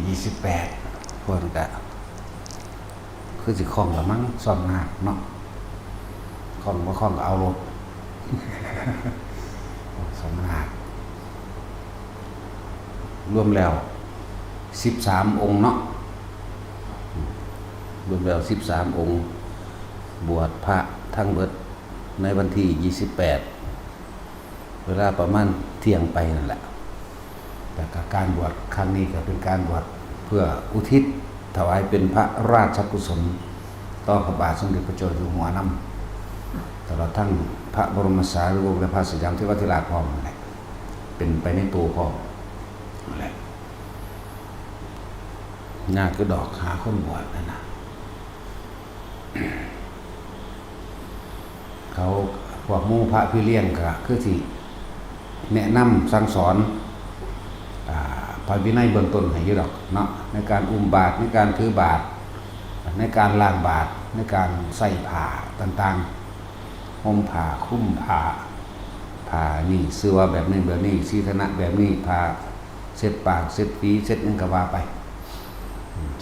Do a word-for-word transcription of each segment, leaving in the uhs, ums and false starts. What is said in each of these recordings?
ยี่สิบแปด เพิ่นกะ คือสิคล่องละมั้ง ซ่อมนาคเนาะ คล่องบ่คล่องก็เอาโลด ซ่อมนาค รวมแล้ว สิบสาม องค์เนาะ รวมแล้ว สิบสาม องค์ บวชพระทั้งเบิดในวันที่ ยี่สิบแปด เวลาประมาณเที่ยงไปนั่นแหละ แต่กการบวชครั้งนี้ก็เป็นการบวชเพื่ออุทิศถวายเป็นพระราชกุศล ต่อพระบาทสมเด็จพระเจ้าอยู่หัวนำ ตลอดทั้งพระบรมสารีริกธาตุและพระสยามเทวาธิราชพร้อมนั่นแหละ เป็นไปในตัวพร้อมนั่นแหละ ยากคือดอกหาคนบวชนั่นนะ เขาพวกหมู่พระพี่เลี้ยงก็คือสิแนะนำสั่งสอน อ่า พระวินัยเบื้องต้นให้อยู่ดอกเนาะ ในการอุ้มบาตร ในการถือบาตร ในการล้างบาตร ในการใส่ผ้าต่างๆ ห่มผ้า คลุมผ้า ผ้านี่ชื่อว่าแบบนี้ แบบนี้ สีทนะแบบนี้ ผ้าเช็ดปาก เช็ดฝี เช็ดหยังก็ว่าไป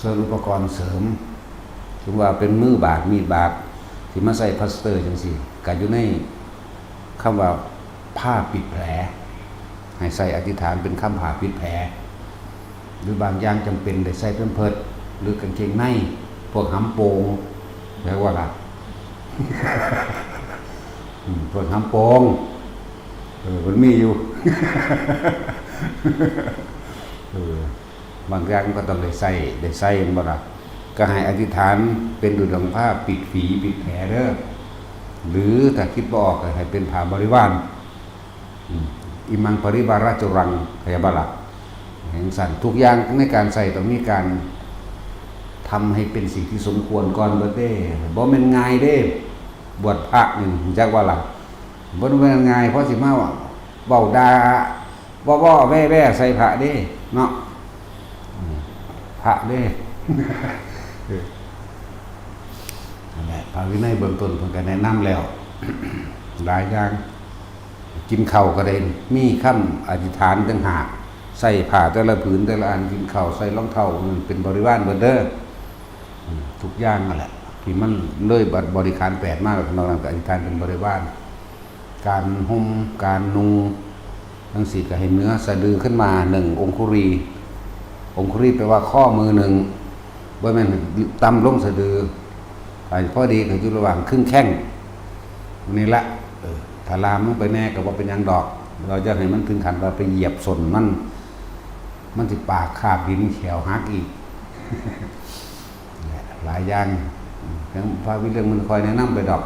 ส่วนอุปกรณ์เสริม ถึงว่าเป็นมือบาด มีดบาด ที่มาใส่พลาสเตอร์จังซี่ ก็อยู่ในคำว่าผ้าปิดแผล ให้ใส่อธิษฐานเป็นคำผ้าปิดแผล หรือบางอย่างจำเป็นได้ใส่แพมเพิร์ส หรือกางเกงใน พวกหำโปง เรียกว่าล่ะ อืม พวกหำโปง เออ มันมีอยู่ เออ บางอย่างก็ต้องได้ใส่ ได้ใส่ แม่นบ่ล่ะ ก็ให้อธิษฐานเป็นดุจดังผ้าปิดฝี ปิดแผลเด้อ หรือถ้าคิดบ่ออกก็ให้เป็นผ้าบริวาร อืม อิมังปริวาราจุรัง เข้าใจบ่ล่ะ จั่งซั้น ทุกอย่างในการใส่ต้องมีการทำให้เป็นสิ่งที่สมควรก่อนเบิดเด้ บ่แม่นง่ายเด้ บวชพระนี่ รู้จักบ่ล่ะ บ่แม่นง่าย พอสิมาเว้าด่า บ่บ่แว่ๆ ใส่พระเด้ เนาะ อืม พระเด้ เออ นั่นแหละ พระวินัยเบื้องต้นเพิ่นก็แนะนำแล้ว หลายอย่าง กินข้าวก็ได้มีคำอธิษฐานต่างหาก ใส่ผ้าแต่ละผืนแต่ละอัน กินข้าว ใส่รองเท้า มันเป็นบริวารเบิดเด้อ อืม ทุกอย่างนั่นแหละ ที่มันเลยบริขารแปดมาแล้ว นอกนั้นก็อธิษฐานเป็นบริวาร การห่ม การนุ่ง จั่งซี้ก็ให้เหนือสะดือขึ้นมาหนึ่งองคุลี องคุลีแปลว่าข้อมือหนึ่ง บ่แม่นต่ำลงสะดือ ไอ้พอดีก็อยู่ระหว่างครึ่งแข้ง นี่ละ เออ ถ้าลามลงไปแน่ก็บ่เป็นหยังดอก เราจะให้มันถึงขั้นว่าไปเหยียบส้นมัน มันสิปากคาบดินแข้วหักอีก หลายอย่าง ทั้งพระวิเรื่องมันคอยแนะนำไปดอก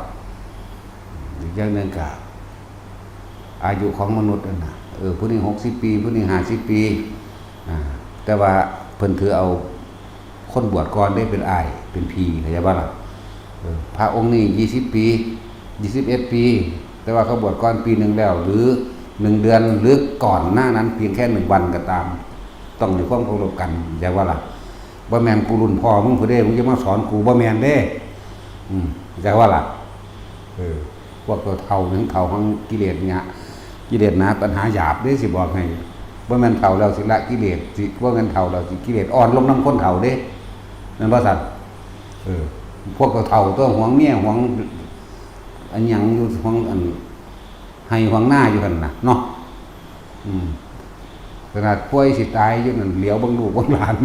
อีกอย่างหนึ่งก็ อายุของมนุษย์นั่นน่ะ เออ ผู้นี้หกสิบปี ผู้นี้ห้าสิบปี อ่า แต่ว่าเพิ่นถือเอาคนบวชก่อนได้เป็นอ้าย เป็นพี่ เข้าใจบ่ล่ะ เออ พระองค์นี้ยี่สิบปี ยี่สิบเอ็ดปี แต่ว่าเขาบวชก่อนปีหนึ่งแล้ว หรือหนึ่งเดือน หรือก่อนหน้านั้นเพียงแค่หนึ่งวันก็ตาม ต้องมีความเคารพกัน เข้าใจบ่ล่ะ บ่แม่นกูรุ่นพ่อมึงพุ้นเด้ มึงจะมาสอนกู บ่แม่นเด้ อืม เข้าใจบ่ล่ะ เออ พวกเฒ่าๆ ยังเฒ่าของกิเลสเนี่ย กิเลสหนาตัณหาหยาบเด้ สิบอกให้ บ่แม่นเฒ่าแล้วสิละกิเลส สิ บ่แม่นเฒ่าแล้วสิกิเลสอ่อนลงนำคนเฒ่าเด้ แม่นบ่ซั่น เออ พวกเฒ่าๆ ตัวห่วงเมียห่วง อันหยังอยู่ห่วงอันไฮ่ห่วงนาอยู่หั่นน่ะเนาะ อืม ขนาดป่วยสิตายอยู่นั่น เหลียวเบิ่งลูกเบิ่งหลาน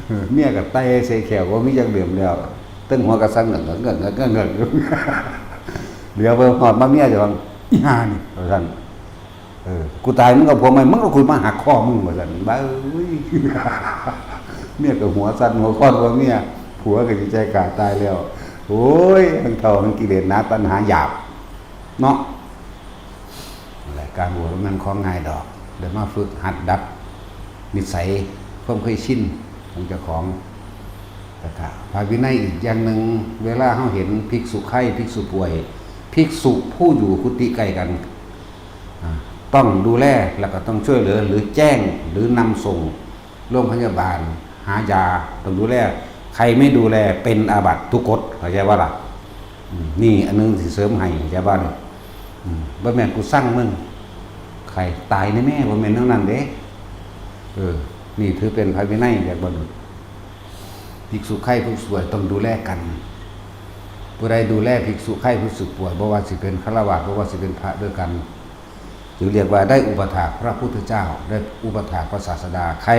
เออ เมียก็ไต่ใส่แข้ว บ่มีจักเหลี่ยมแล้ว เทิงหัวก็สั่นเงิกๆๆๆๆ อยู่ เหลียวเบิ่งฮอดมาเมียเจ้าของ "อีห่านี่" ว่าซั่น เออ "กูตายมึงเอาผัวใหม่ มึงเอากูมาหักคอมึง" ว่าซั่น บ้าเอ้ย เมียก็หัวสั่นหัวคลอนว่าเมีย ผัวก็สิใจขาดตายแล้ว โอ้ย ทั้งเฒ่าทั้งกิเลสหนาตัณหาหยาบ เนาะ นั่นแหละ การบวชบ่แม่นของง่ายดอก ได้มาฝึกหัดดัดนิสัยความเคยชินของเจ้าของ แล้วก็พระวินัยอีกอย่างหนึ่ง เวลาเราเห็นภิกษุไข้ ภิกษุป่วย ภิกษุผู้อยู่กุฏิใกล้กัน อ่า ต้องดูแล แล้วก็ต้องช่วยเหลือ หรือแจ้ง หรือนำส่ง โรงพยาบาล หายา ต้องดูแล ใครไม่ดูแลเป็นอาบัติทุกกฎ เข้าใจบ่ล่ะ อืม นี่อันหนึ่งสิเสริมให้ เข้าใจบ่นี่ อืม บ่แม่นกูซังมึง ใครตายแน่ๆ บ่แม่นแนวนั้นเด้ เออ นี่ถือเป็นพระวินัย อยากบ่ ภิกษุไข้ภิกษุป่วยต้องดูแลกัน ผู้ใดดูแลภิกษุไข้ภิกษุป่วย บ่ว่าสิเป็นฆราวาส บ่ว่าสิเป็นพระด้วยกัน จึงเรียกว่าได้อุปถากพระพุทธเจ้า ได้อุปถากพระศาสดา ใคร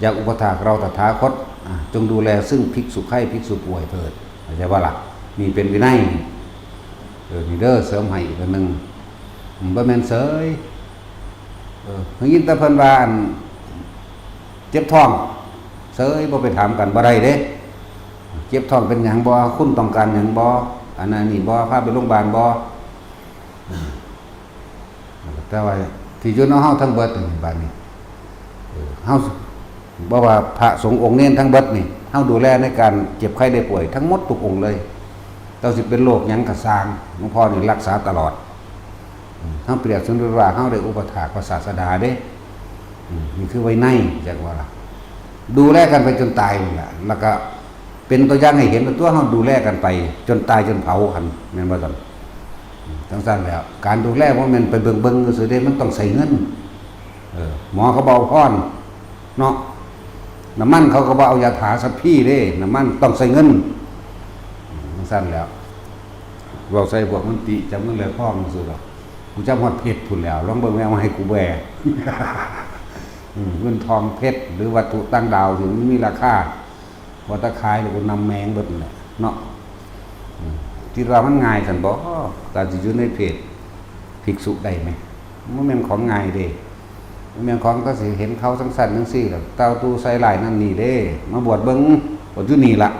อยากอุปถากเราตถาคต อ่ะ จงดูแลซึ่งภิกษุไข้ภิกษุป่วยเถิด เข้าใจบ่ล่ะ นี่เป็นวินัย เออ นี่เด้อ เสริมให้อีกอันหนึ่ง อืม บ่แม่นเสย เออ ได้ยินแต่เพิ่นว่า อัน เจ็บท้อง เสย บ่ไปถามกันบ่ได้เด้ เจ็บท้องเป็นหยังบ่ คุณต้องการหยังบ่ อันนั้นนี่บ่ พาไปโรงพยาบาลบ่ แต่ว่าที่อยู่นำเฮาทั้งเบิดนี่ บัดนี้ เออ เฮา บ่ว่าพระสงฆ์องค์เณรทั้งเบิดนี่ เฮาดูแลในการเจ็บไข้ได้ป่วยทั้งหมดทุกองค์เลย เจ้าสิเป็นโรคหยังก็ซ่าง หลวงพ่อนี่รักษาตลอด อืม เฮาเปรียบสมมุติว่าเฮาได้อุปถากพระศาสดาเด้ อืม นี่คือวินัย จักว่าล่ะ ดูแลกันไปจนตายนั่นแหละ แล้วก็เป็นตัวอย่างให้เห็นว่าตัวเฮาดูแลกันไปจนตายจนเผากัน แม่นบ่ซั่น อืม จังซั่นแหล้ว การดูแลบ่แม่นไปเบิ่งๆซื่อๆเด้ มันต้องใช้เงิน เออ หมอเขาบ่เอาพรเนาะ น้ำมันเขาก็บ่เอายถาสัพพีเด้ น้ำมันต้องใช้เงิน อืม จังซั่นแหล้ว เว้าใส่พวกมันติ จำเงินแลกทองซื่อดอก กูจำฮอดเพชรพู้นแหล้ว ลองเบิ่งแม่เอามาให้กูแบ่ อืม เงินทองเพชรหรือวัตถุต่างดาวที่มันมีราคา ว่าแต่ขายแล้วกูนำแม่งเบิดนั่นแหละเนาะ อืม คิดว่ามันง่ายซั่นบ่ การสิอยู่ในเพศภิกษุได้ไหม มันแม่นของง่ายเด้ มันแม่นของก็สิเห็นเขาจังซั่นจังซี่ล่ะ เต้าตู้ใส่ร้ายนั่นนี่เด้ มาบวชเบิ่ง บวชอยู่นี่ล่ะ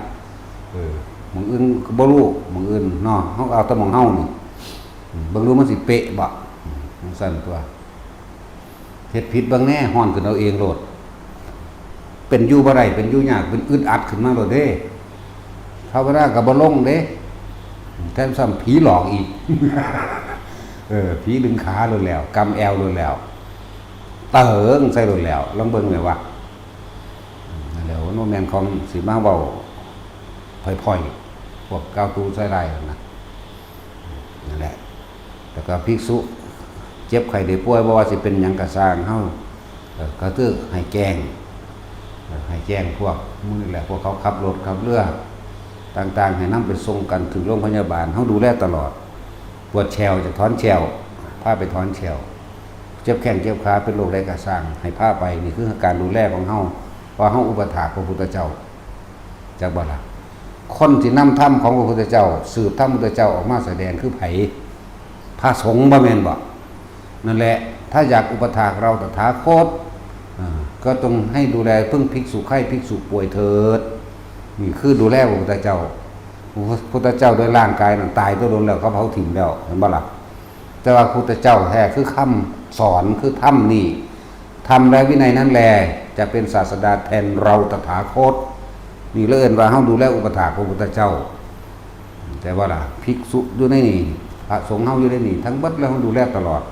เออ หม่องอื่นก็บ่รู้ หม่องอื่นเนาะ เฮาเอาแต่หม่องเฮานี่ อืม เบิ่งดูมันสิเป๊ะบ่ อืม จังซั่นตัว เฮ็ดผิดเบิ่งแหน่ ฮ้อนขึ้นเอาเองโลด เป็นอยู่บ่ได้ เป็นอยู่ยาก เป็นอึดอัดขึ้นมาโลดเด้ ภาวนาก็บ่ลงเด้ แถมซ้ำผีหลอกอีก เออ ผีดึงขาโลดแล้ว กำแอวโลดแล้ว เติงใส่โลดแล้ว ลองเบิ่งแหน่ว่า อืม นั่นแหละ บ่แม่นของสิมาเว้าพ่อยๆ พวกกล่าวตู่ใส่ร้ายนั่นนะ นั่นแหละ แล้วก็ภิกษุเจ็บไข้ได้ป่วย บ่ว่าสิเป็นหยังก็ซ่าง เฮา เอ่อ ก็คือให้แจ้ง เอ่อ ให้แจ้งพวกหมู่นี่แหละ พวกเขาขับรถขับเรือต่างๆ ให้นำไปส่งกันถึงโรงพยาบาล เฮาดูแลตลอด ปวดแข้วจะถอนแข้ว พาไปถอนแข้ว เจ็บแข้งเจ็บขา เป็นโรคใดก็ซ่าง ให้พาไป นี่คือการดูแลของเฮา เพราะเฮาอุปถากพระพุทธเจ้า จักบ่ล่ะ คนที่นำธรรมของพระพุทธเจ้า สืบธรรมพุทธเจ้าออกมาแสดงคือไผ พระสงฆ์บ่แม่นบ่ นั่นแหละ ถ้าอยากอุปถากเราตถาคต อ่า ก็ต้องให้ดูแลเพิ่งภิกษุไข้ภิกษุป่วยเถิด นี่คือดูแลพระพุทธเจ้า พระพุทธเจ้าโดยร่างกายนั่นตายตัวโดนแล้ว เขาเผาถิ่มแล้ว เห็นบ่ล่ะ แต่ว่าพุทธเจ้าแท้คือคำสอน คือธรรมนี่ ธรรมและวินัยนั่นแล จะเป็นศาสดาแทนเราตถาคต นี่เลยเอิ้นว่าเฮาดูแลอุปถากพระพุทธเจ้า แต่ว่าล่ะ ภิกษุอยู่ในนี่ พระสงฆ์เฮาอยู่ในนี่ ทั้งเบิดแล้วเฮาดูแลตลอด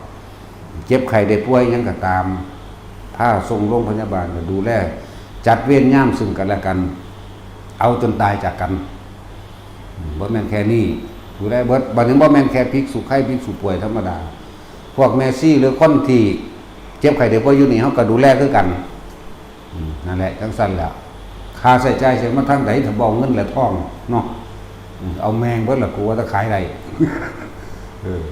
เจ็บไข้ได้ป่วยหยังก็ตาม พาส่งโรงพยาบาลก็ดูแล จัดเวรยามซึ่งกันและกัน เอาจนตายจากกัน อืม บ่แม่นแค่นี้ ดูแลเบิด บัดนี้บ่แม่นแค่ภิกษุไข้ภิกษุป่วยธรรมดา พวกแม่ชีหรือคนที่เจ็บไข้ได้ป่วยอยู่นี่ เฮาก็ดูแลคือกัน อืม นั่นแหละ จังซั่นแหละ ค่าใช้จ่ายสิมาทางใด ถ้าบ่เอาเงินและทองเนาะ อืม เอาแม่งเบิดละกูว่าจะขายได้ เออ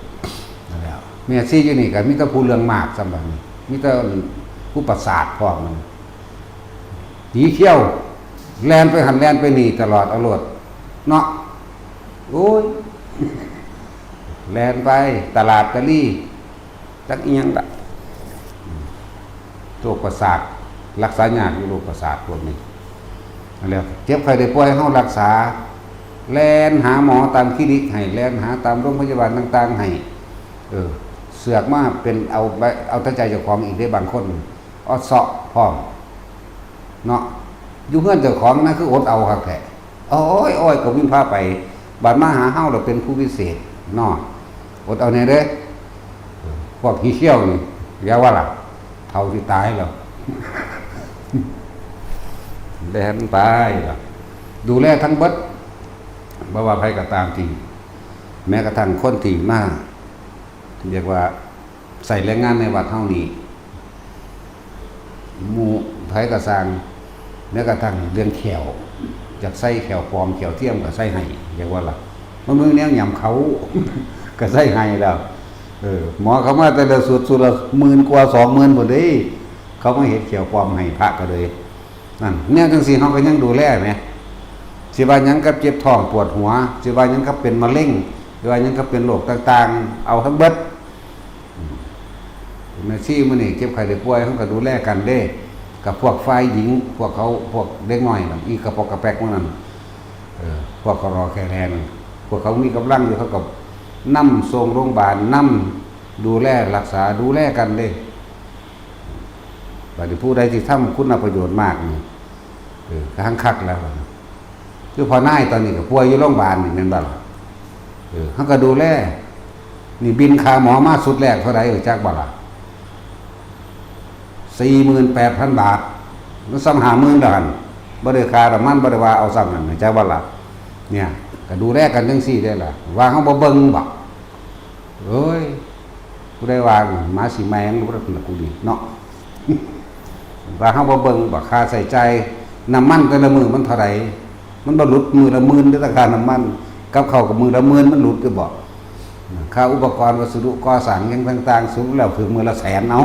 นั่นแหละ แม่ชีอยู่นี่ก็มีแต่ผู้เรื่องมาก ส่ำบัดนี้ มีแต่ผู้ประสาทพร้อมมัน หนีเที่ยว แล่นไปหั่นแล่นไปนี่ตลอดเอาโลดเนาะ โอ้ย แล่นไปตลาดกะลี จักอิหยังละ โรคประสาท รักษายากอยู่โรคประสาทพวกนี้ นั่นแหละ เจ็บไข้ได้ป่วยเฮารักษา แล่นหาหมอตามคลินิกให้ แล่นหาตามโรงพยาบาลต่างๆให้ เออ เสือกมาเป็นเอาใบ เอาแต่ใจเจ้าของอีกเด้บางคน ออดเซาะพร้อม เนาะ อยู่เฮือนเจ้าของนะ คืออดเอาคักแท้ โอ้ย โอ้ย ก็วิ่งพาไป บาดมาหาเฮาแล้วเป็นผู้พิเศษเนาะ อดเอาแน่เด้อ พวกขี้เขี้ยวนี่ อย่าว่าล่ะ เฒ่าสิตายแล้ว แล่นไปล่ะ ดูแลทั้งเบิด บ่ว่าไผก็ตามที่ แม้กระทั่งคนที่มา เรียกว่าใช้แรงงานในวัดเฮานี่ หมู่ ไผก็ซ่าง แม้กระทั่งเรื่องแข้ว อยากใส่แข้วปลอมแข้วเทียมก็ใส่ให้ อยากว่าล่ะ มันบ่มีแนวหยามเขา ก็ใส่ให้แล้ว เออ หมอเขามาแต่ละสุด สุดละหมื่นกว่า สองหมื่นพุ้นเด้ เขามาเฮ็ดแข้วปลอมให้พระก็เลย นั่น แนวจั่งซี้เฮาก็ยังดูแลแหม สิว่าหยังกับเจ็บท้องปวดหัว สิว่าหยังกับเป็นมะเร็ง สิว่าหยังกับเป็นโรคต่างๆ เอาทั้งเบิด อืม แม่ชีมื้อนี้เจ็บไข้ได้ป่วย เฮาก็ดูแลกันเด้ กับพวกฝ่ายหญิง พวกเขา พวกเด็กน้อยนั่น อีกกระปอกกระแปกพวกนั้น เออ พวกเขารอแค่แรง พวกเขามีกำลังอยู่ เขาก็นำส่งโรงพยาบาล นำดูแลรักษา ดูแลกันเด้ บัดนี้ผู้ใดที่ทำคุณประโยชน์มากนี่ เออ ก็หังคักแล้ว คือพ่อนายตอนนี้ก็ป่วยอยู่โรงพยาบาลนี่แม่นบ่ล่ะ เออ เฮาก็ดูแล นี่บินค่าหมอมาสุดแรกเท่าใด รู้จักบ่ล่ะ สี่หมื่นแปดพัน บาท มันซ้ำห้าหมื่นแล้วหั่น บ่ได้ค่าน้ำมัน บ่ได้ว่าเอาซ้ำนั่น รู้จักบ่ล่ะ เนี่ย ก็ดูแลกันจั่งซี้ได้ล่ะ ว่าเฮาบ่เบิ่งบ่ เอ้ย ผู้ใดว่าหมาสิแมงบ่ได้กูนี่เนาะ ว่าเฮาบ่เบิ่งบ่ค่าใช้จ่ายน้ำมันแต่ละมื้อมันเท่าใด มันบ่หลุดมื้อละหมื่นเด้อ ราคาน้ำมัน กับข้าวก็มื้อละหมื่น มันหลุดอยู่บ่ ค่าอุปกรณ์วัสดุก่อสร้างหยังต่างๆ สรุปแล้วถึงมื้อละแสน เอา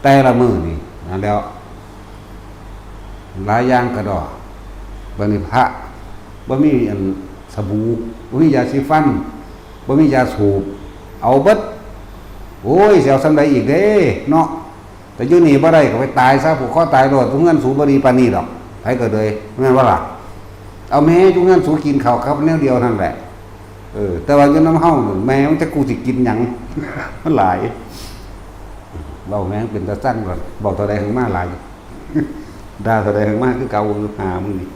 แต่ละมื้อนี่ นั่นแหล้ว หลายอย่างกะด้อ บัดนี้พระ บ่มีอันสบู่ บ่มียาสีฟัน บ่มียาสูบ เอาเบิด โอ้ย สิเอาส่ำใดอีกเด้ เนาะ แต่อยู่นี่บ่ได้ก็ไปตายซะ ผูกคอตายโลด อยู่เฮือนสูบ่ดีปานนี้ดอก ไผก็เลย แม่นบ่ล่ะ เอาแม่อยู่เฮือนสูกินข้าวกับแนวเดียวนั่นแหละ เออ แต่ว่าอยู่นำเฮานี่ แม่มันจักกูสิกินหยัง มันหลาย เว้าแม่งเป็นตาซั่งก่อน บอกเท่าใดหังมาหลาย ด่าเท่าใดหังมาคือเก่า อยู่หามึงนี่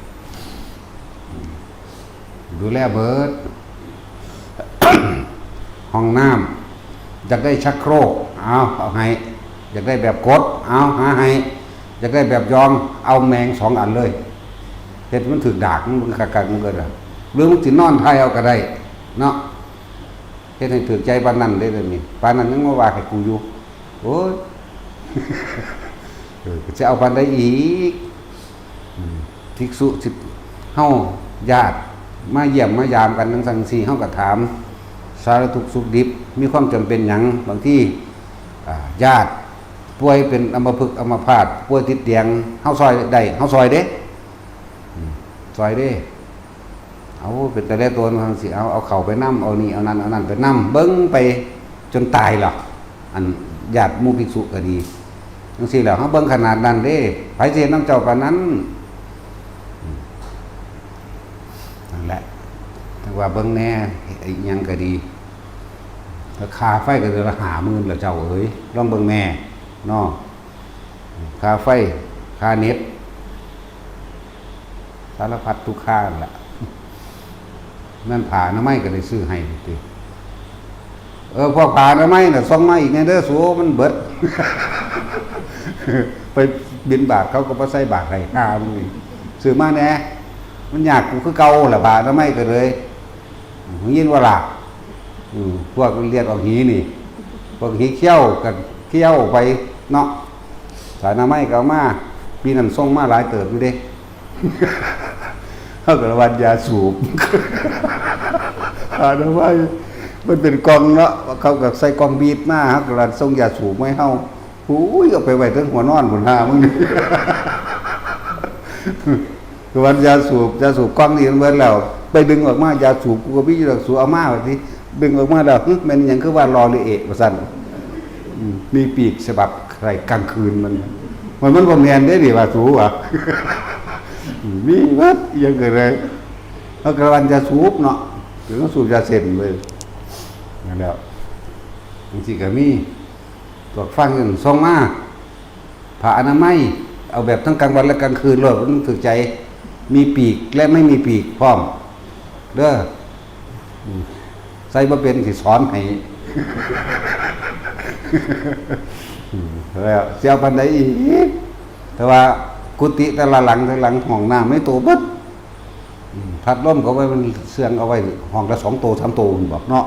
ดูแลเบิด ห้องน้ำ อยากได้ชักโครก เอา เอาให้ อยากได้แบบกด เอา หาให้ อยากได้แบบยอง เอาแม่งสองอันเลย เฮ็ดมันถืกดาก มันคักๆ มันก็ได้ หรือมึงสินอนไทยเอาก็ได้ เนาะ เฮ็ดให้ถืกใจปานนั้นเด้ เดี๋ยวนี้ ปานนั้นยังมาว่าให้กูอยู่ โอ้ย เออ จะเอาปานใดอีก อืม ภิกษุสิ เฮาญาติมาเยี่ยมมายามกันจั่งซั่นจั่งซี้ เฮาก็ถามสารทุกข์สุขดิบ มีความจำเป็นหยัง บางที อ่า ญาติป่วยเป็นอัมพฤกษ์อัมพาต ป่วยติดเตียง เฮาซ่อยได้ เฮาซ่อยเด้ อืม ซ่อยเด้ เอาเป็นแต่ละตัวมันสิเอา เอาเข้าไปนำ เอานี่เอานั่นเอานั่นไปนำ เบิ่งไปจนตายหรอก อันญาติหมู่ภิกษุก็ดี จั่งซี้แหล้ว เฮาเบิ่งขนาดนั้นเด้ ไผสิเฮ็ดนำเจ้าปานนั้น อืม นั่นแหละ แต่ว่าเบิ่งแหน่ ไอ้หยังก็ดี แล้วค่าไฟก็เดือนละห้าหมื่นแล้วเจ้าเอ๋ย ลองเบิ่งแหน่ เนาะ ค่าไฟ ค่าเน็ต สารพัดทุกค่านั่นแหละ นั่นผ้าอนามัยก็ได้ซื้อให้ติ เออ พวกผ้าอนามัยน่ะ ส่งมาอีกแหน่เด้อสู มันเบิด ไปบิณฑบาตเขาก็บ่ใส่บาตรให้ ห้าหมื่น ซื้อมาแหน่ มันยากกูคือเก่าล่ะ ผ้าอนามัยก็เลย ได้ยินบ่ล่ะ อืม พวกเลือดออกหีนี่ พวกหีเขี้ยวก็เขี้ยวไปเนาะ ผ้าอนามัยก็เอามา ปีนั้นส่งมาหลายเติบอยู่เด้ เฮาก็ระวัดยาสูบ ผ้าอนามัย มันเป็นกล่องเนาะ เขาก็ใส่กล่องบีดมา เฮาก็ระวัดส่งยาสูบมาให้เฮา โอ้ย เอาไปไว้เทิงหัวนอนพุ้น หามึง ระวัดยาสูบ ยาสูบกล่องนี่มันเบิดแล้ว ไปดึงออกมา ยาสูบกูก็มีอยู่ดอก สูบเอามาว่าติ ดึงออกมาแล้ว หึ แม่นหยังคือว่าลอหรือเอะ ว่าซั่น อืม มีปีกฉบับใครกลางคืนมัน มัน มันบ่แม่นเด้นี่ว่าสูว่า อืม มีเบิด อิหยังก็ได้ เฮาก็ระวัดยาสูบเนาะ ถึงสูบยาเส้นเว้ย นั่นแหละ จั่งซี้ก็มี พวกฟังนั่นส่งมา ผ้าอนามัย เอาแบบทั้งกลางวันและกลางคืนโลด มันถืกใจ มีปีกและไม่มีปีกพร้อม เด้อ อืม ใส่บ่เป็นสิสอนให้ อืม แล้วสิเอาปานใดอีก แต่ว่ากุฏิแต่ละหลัง แต่ละหลังห้องน้ำในโตเบิด อืม พัดลมก็ไว้มันเสื่องเอาไว้ห้องละสองโต สามโต มันบอกเนาะ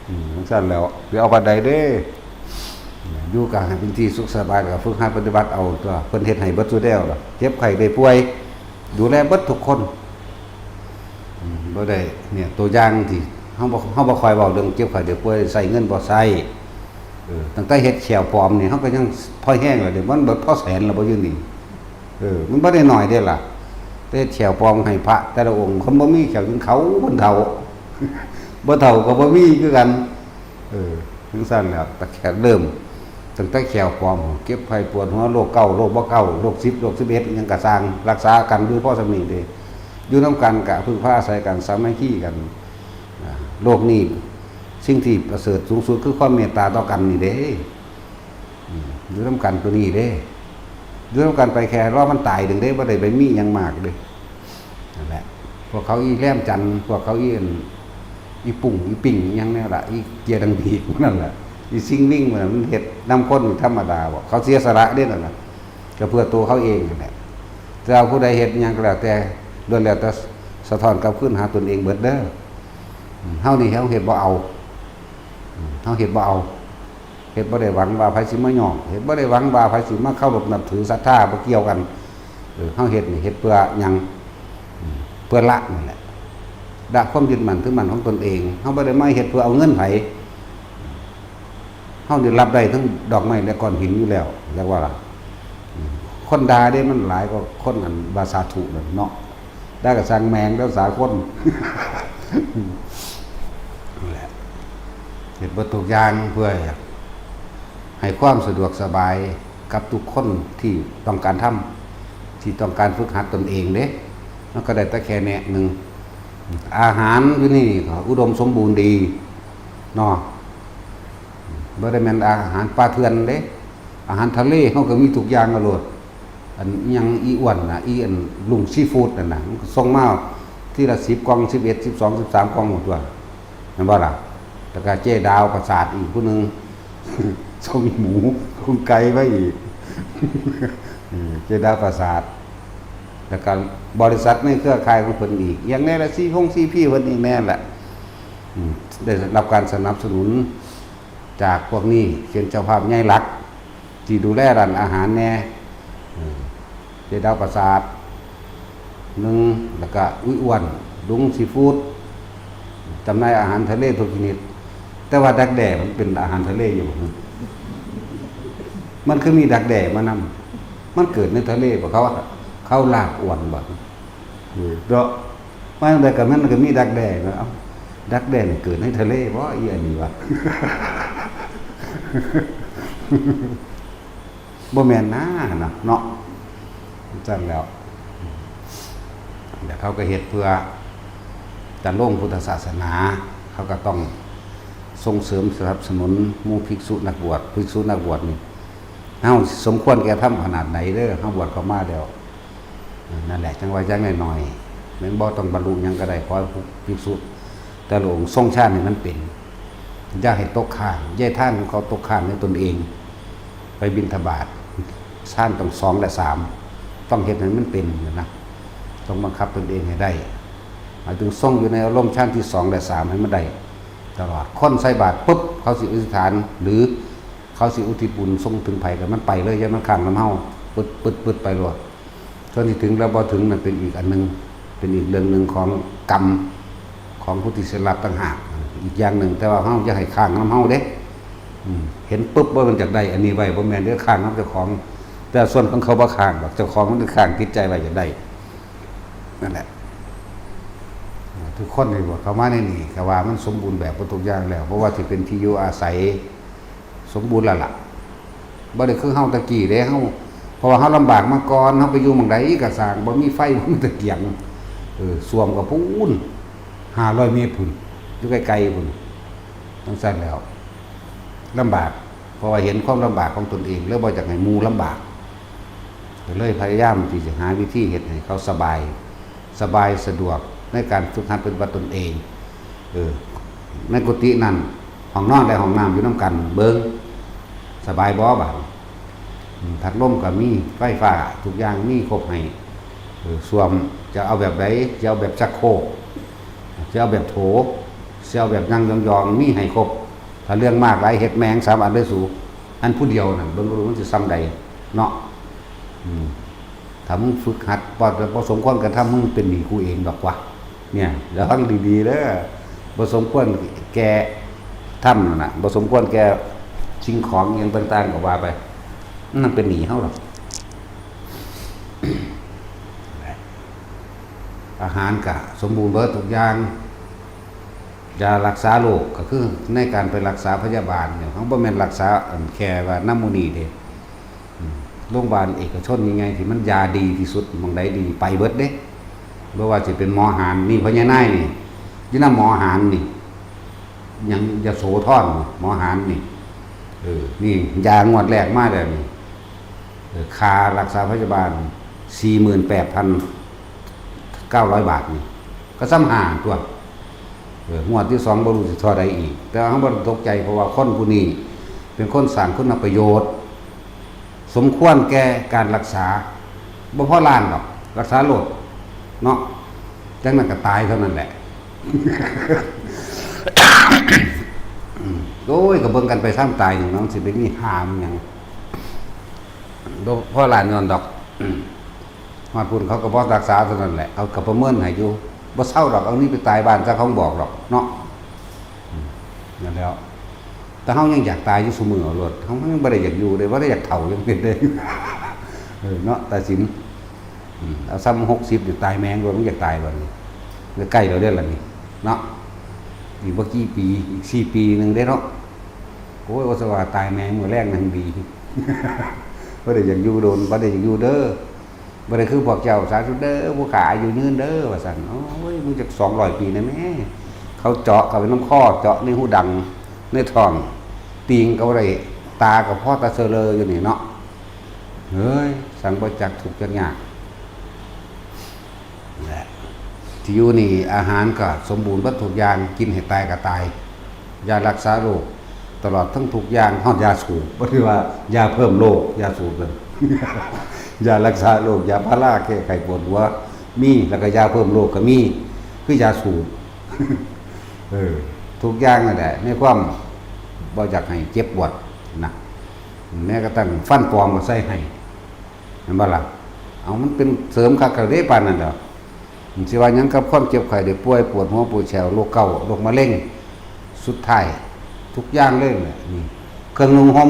อืม จั่งซั่นแล้ว สิเอาปานใดเด้ อยู่ก็ให้เป็นที่สุขสบาย แล้วก็ฝึกหัดปฏิบัติเอาตัว เพิ่นเฮ็ดให้เบิดซุแนวล่ะ เจ็บไข้ได้ป่วย ดูแลเบิดทุกคน อืม บ่ได้ เนี่ย ตัวอย่างที่เฮาบ่ เฮาบ่ค่อยเว้าเรื่องเจ็บไข้ได้ป่วย ใช้เงินบ่ใช้ เออ ตั้งแต่เฮ็ดแข้วปลอมนี่ เฮาก็ยังพอแฮงแล้วเด้ มันเบิดพอแสนแล้วบ่อยู่นี่ เออ มันบ่ได้น้อยเด้ล่ะ แต่แข้วปลอมให้พระแต่ละองค์ คนบ่มีแข้วกินเขา คนเฒ่า บ่เฒ่าก็บ่มีคือกัน เออ จั่งซั้นแหละ แต่แค่เริ่ม ตั้งแต่แข้วปลอม เจ็บไข้ปวดหัว โรคเก้า โรคบ่เก้า โรคสิบ โรคสิบเอ็ด อิหยังก็ซ่าง รักษากันอยู่พอส่ำนี้เด้ อยู่นำกันก็พึ่งพาอาศัยกัน สามัคคีกัน อ่า โลกนี้ สิ่งที่ประเสริฐสูงสุดคือความเมตตาต่อกันนี่เด้ อืม อยู่นำกันตัวนี้เด้ อยู่นำกันไปแค่รอมันตายเด้ บ่ได้ไปมีหยังมากเด้ นั่นแหละ พวกเขาอีแหลมจันทน์ พวกเขาอีอัน อีปุ่ง อีปิ่ง อีหยังแนวละ อีเกียร์ดังดีด นั่นแหละ อีซิงวิ่ง มันน่ะ มันเฮ็ดนำคนธรรมดาบ่ เขาเสียสละเด้นั่นน่ะ ก็เพื่อตัวเขาเองนั่นแหละ แต่ว่าผู้ใดเฮ็ดหยังก็แล้วแต่ ล้วนแล้วแต่สะท้อนกลับคืนหาตนเองเบิดเด้อ อืม เฮานี่เฮาเฮ็ดบ่เอา อืม เฮาเฮ็ดบ่เอา เฮ็ดบ่ได้หวังว่าไผสิมายอม เฮ็ดบ่ได้หวังว่าไผสิมาเคารพนับถือศรัทธา บ่เกี่ยวกัน เออ เฮาเฮ็ดนี่เฮ็ดเพื่อหยัง อืม เพื่อละนั่นแหละ ละความยึดมั่นถือมั่นของตนเอง เฮาบ่ได้มาเฮ็ดเพื่อเอาเงินไผ เฮานี่รับได้ทั้งดอกไม้และก้อนหินอยู่แล้ว เรียกว่าล่ะ อืม คนด่าเด้มันหลายกว่าคนอันว่าสาธุนั่นเนาะ ด่าก็ช่างแม่งแล้วสากล นั่นแหละ เฮ็ดเบิดทุกอย่างเพื่อให้ความสะดวกสบายกับทุกคนที่ต้องการทำ ที่ต้องการฝึกหัดตนเองเด้ มันก็ได้แต่แค่แนะหนึ่ง อาหารอยู่นี่ก็อุดมสมบูรณ์ดีเนาะ บ่ได้แม่นอาหารป่าเถื่อนเด้ อาหารทะเลเฮาก็มีทุกอย่างอะโลด อันอิหยังอีอ้วนน่ะ อีอันลุงซีฟู้ดนั่นน่ะ มันก็ส่งมาทีละสิบกล่อง สิบเอ็ด สิบสอง สิบสามกล่องหมดตัว แม่นบ่ล่ะ แล้วก็เจ๊ดาวประสาทอีกผู้หนึ่ง ส่งหมู ส่งไก่มาอีก เออ เจ๊ดาวประสาท แล้วก็บริษัทในเครือข่ายของเพิ่นอีก อย่างแน่ละ ซีพง ซีพี เพิ่นอีกแน่แหละ อืม ได้รับการสนับสนุนจากพวกนี้ เป็นเจ้าภาพใหญ่หลัก ที่ดูแลร้านอาหารแน่ เออ เจ๊ดาวประสาท หนึ่ง แล้วก็อุ้ยอ้วน ลุงซีฟู้ด จำหน่ายอาหารทะเลทุกชนิด แต่ว่าดักแด้มันเป็นอาหารทะเลอยู่ มันคือมีดักแด้มานำ มันเกิดในทะเลบ่ เขา เขาลากอ้วนบ่ เออ เนาะ มาจั่งใดก็มันก็มีดักแด้นะ เอ้า ดักแด้นี่เกิดในทะเลบ่ อีอันนี้วะ บ่แม่นนะ นะ เนาะ จั่งแล้ว แต่เขาก็เฮ็ดเพื่อจะลงพุทธศาสนา เขาก็ต้องส่งเสริมสนับสนุนหมู่ภิกษุนักบวช ภิกษุนักบวชนี่ เฮาสมควรแก่ธรรมขนาดไหนเด้อ เฮาบวชเข้ามาแล้ว นั่นแหละ จั่งว่าอย่างน้อยๆ แม่นบ่ต้องบรรลุหยังก็ได้ ขอให้ผู้ภิกษุแต่ละองค์ทรงฌานให้มันเป็น อย่าให้ตกค้าง อย่าให้ทานของเขาตกค้างในตนเอง ไปบิณฑบาต ฌานต้องสองและสาม ต้องเฮ็ดให้มันเป็นนะ ต้องบังคับตนเองให้ได้ หมายถึงทรงอยู่ในอารมณ์ฌานที่สองและสามให้มันได้ตลอด คนใส่บาตรปุ๊บ เขาสิอธิษฐาน หรือเขาสิอุทิศบุญส่งถึงไผก็มันไปเลย อย่ามันค้างนำเฮา ปึ๊ดๆๆ ไปโลด ส่วนที่ถึงแล้วบ่ถึงน่ะเป็นอีกอันหนึ่ง เป็นอีกเรื่องหนึ่งของกรรมของผู้ที่เสียรับต่างหาก อีกอย่างหนึ่ง แต่ว่าเฮาอย่าให้ค้างนำเฮาเด้ อืม เห็นปุ๊บว่ามันอยากได้อันนี้ไว้ บ่แม่นเด้อ ค้างนำเจ้าของ แต่ส่วนของเขาบ่ค้างดอก เจ้าของมันค้างจิตใจไว้อยากได้ นั่นแหละ ทุกคนนี่บ่เข้ามาในนี่ก็ว่ามันสมบูรณ์แบบเบิดทุกอย่างแล้ว เพราะว่าที่เป็นที่อยู่อาศัย สมบูรณ์แล้วล่ะ บ่ได้คือเฮาตะกี้เด้ เฮา เพราะว่าเฮาลำบากมาก่อน เฮาไปอยู่หม่องใดก็ซ่าง บ่มีไฟ บ่มีตะเกียง เออ ส้วมก็พู้น ห้าร้อยเมตรพู้น อยู่ไกลๆพู้น จั่งซั้นแล้ว ลำบาก เพราะว่าเห็นความลำบากของตนเอง แล้วบ่อยากให้หมู่ลำบาก ก็เลยพยายามที่จะหาวิธีเฮ็ดให้เขาสบาย สบายสะดวกในการฝึกหัดปฏิบัติตนเอง เออ ในกุฏินั่น ห้องนอนและห้องน้ำอยู่นำกัน เบิ่ง สบายบ่บาดนี้ อืม พัดลมก็มี ไฟฟ้า ทุกอย่างมีครบให้ เออ ส้วมจะเอาแบบใด จะเอาแบบชักโครก จะเอาแบบโถ จะเอาแบบนั่งยองๆ มีให้ครบ ถ้าเรื่องมากหลายเฮ็ดแม่งสามอันเลยสู อันผู้เดียวนั่นเบิ่งดูมันสิส่ำใดเนาะ อืม ถ้ามึงฝึกหัด บ่ บ่สมควรกระทำ มึงเป็นหนี้กูเองดอกวะ เนี่ย ระวังดีๆเด้อ บ่สมควรแก่ทำนั่นน่ะ บ่สมควรแก่สิ่งของอิหยังต่างๆ ก็ว่าไป มันเป็นหนี้เฮาดอก อาหารก็สมบูรณ์เบิดทุกอย่าง ยารักษาโรคก็คือในการไปรักษาพยาบาลเนี่ย เฮาบ่แม่นรักษา อัน แค่ว่านำหมู่นี้เด้ อืม โรงพยาบาลเอกชนใหญ่ๆที่มันยาดีที่สุด หม่องใดดีไปเบิดเด้ บ่ว่าสิเป็นหมอหาน นี่พ่อใหญ่นายนี่ อยู่นำหมอหานนี่ หยังยโสธรนี่ หมอหานนี่ เออ นี่ยางวดแรกมาแล้วนี่ เออ ค่ารักษาพยาบาล สี่หมื่นแปดพันเก้าร้อยบาทนี่ ก็ส่ำห้าตัว เออ งวดที่สองบ่รู้สิเท่าใดอีก แต่ว่าเฮาบ่ต้องตกใจ เพราะว่าคนผู้นี้เป็นคนสร้างคุณประโยชน์ สมควรแก่การรักษา บ่พอล้านดอก รักษาโลดเนาะ จั่งนั้นก็ตายเท่านั้นแหละ อืม โอ้ย ก็เบิ่งกันไปทางตายนี่เนาะ สิไปมีหามหยัง บ่พอล้านย้อนดอก อืม ฮอดพุ้นเขาก็บ่รักษาเท่านั้นแหละ เขาก็ประเมินให้อยู่ บ่เซาดอก เอานี่ไปตายบ้านซะ เขาบอกดอกเนาะ อืม นั่นแหล้ว แต่เฮายังอยากตายอยู่ซุมื้อเอาโลด เฮายังบ่ได้อยากอยู่เด้ บ่ได้อยากเฒ่าจังซี่เด้ เออ เนาะ ตาสิน อืม เอาส่ำหกสิบนี่ตายแม่งโลด มึงอยากตายบัดนี้ ใกล้ๆแล้วเด้อล่ะนี่ เนาะ อีกบ่กี่ปี อีกสี่ปีหนึ่งเด้เนาะ โอ้ย ว่าสิว่าตายแม่งมื้อแรกนั่งดี บ่ได้อยากอยู่โดน บ่ได้อยากอยู่เด้อ บ่ได้คือพวกเจ้า สาธุเด้อ ผู้ข้าอายุยืนเด้อ ว่าซั่น โอ้ย มึงจักสองร้อยปีนะแม่ เขาเจาะเข้าไปนำคอ เจาะในหูดัง ในท้อง ติ่งก็บ่ได้ ตาก็พอตาเซอเลออยู่นี่เนาะ เฮ้ย สังบ่จักทุกข์จักยาก และที่อยู่นี่อาหารก็สมบูรณ์เบิดทุกอย่าง กินให้ตายก็ตาย ยารักษาโรค ตลอดทั้งทุกอย่าง ฮอดยาสูบ บ่ได้ว่ายาเพิ่มโรค ยาสูบนั่น ยารักษาโรค ยาพาราแก้ไขปวดหัว มี แล้วก็ยาเพิ่มโรคก็มี คือยาสูบ เออ ทุกอย่างนั่นแหละ ในความบ่อยากให้เจ็บปวดนะ แม้กระทั่งฟันปลอมก็ใส่ให้ แม่นบ่ล่ะ เอา มันเป็นเสริมคักกะเด้ปานนั้นดอก สิว่าหยังกับความเจ็บไข้ได้ป่วย ปวดหัวปวดแข้ว โรคเกาต์ โรคมะเร็ง สุดท้าย ทุกอย่างเลยแหละ นี่ เครื่องนุ่งห่ม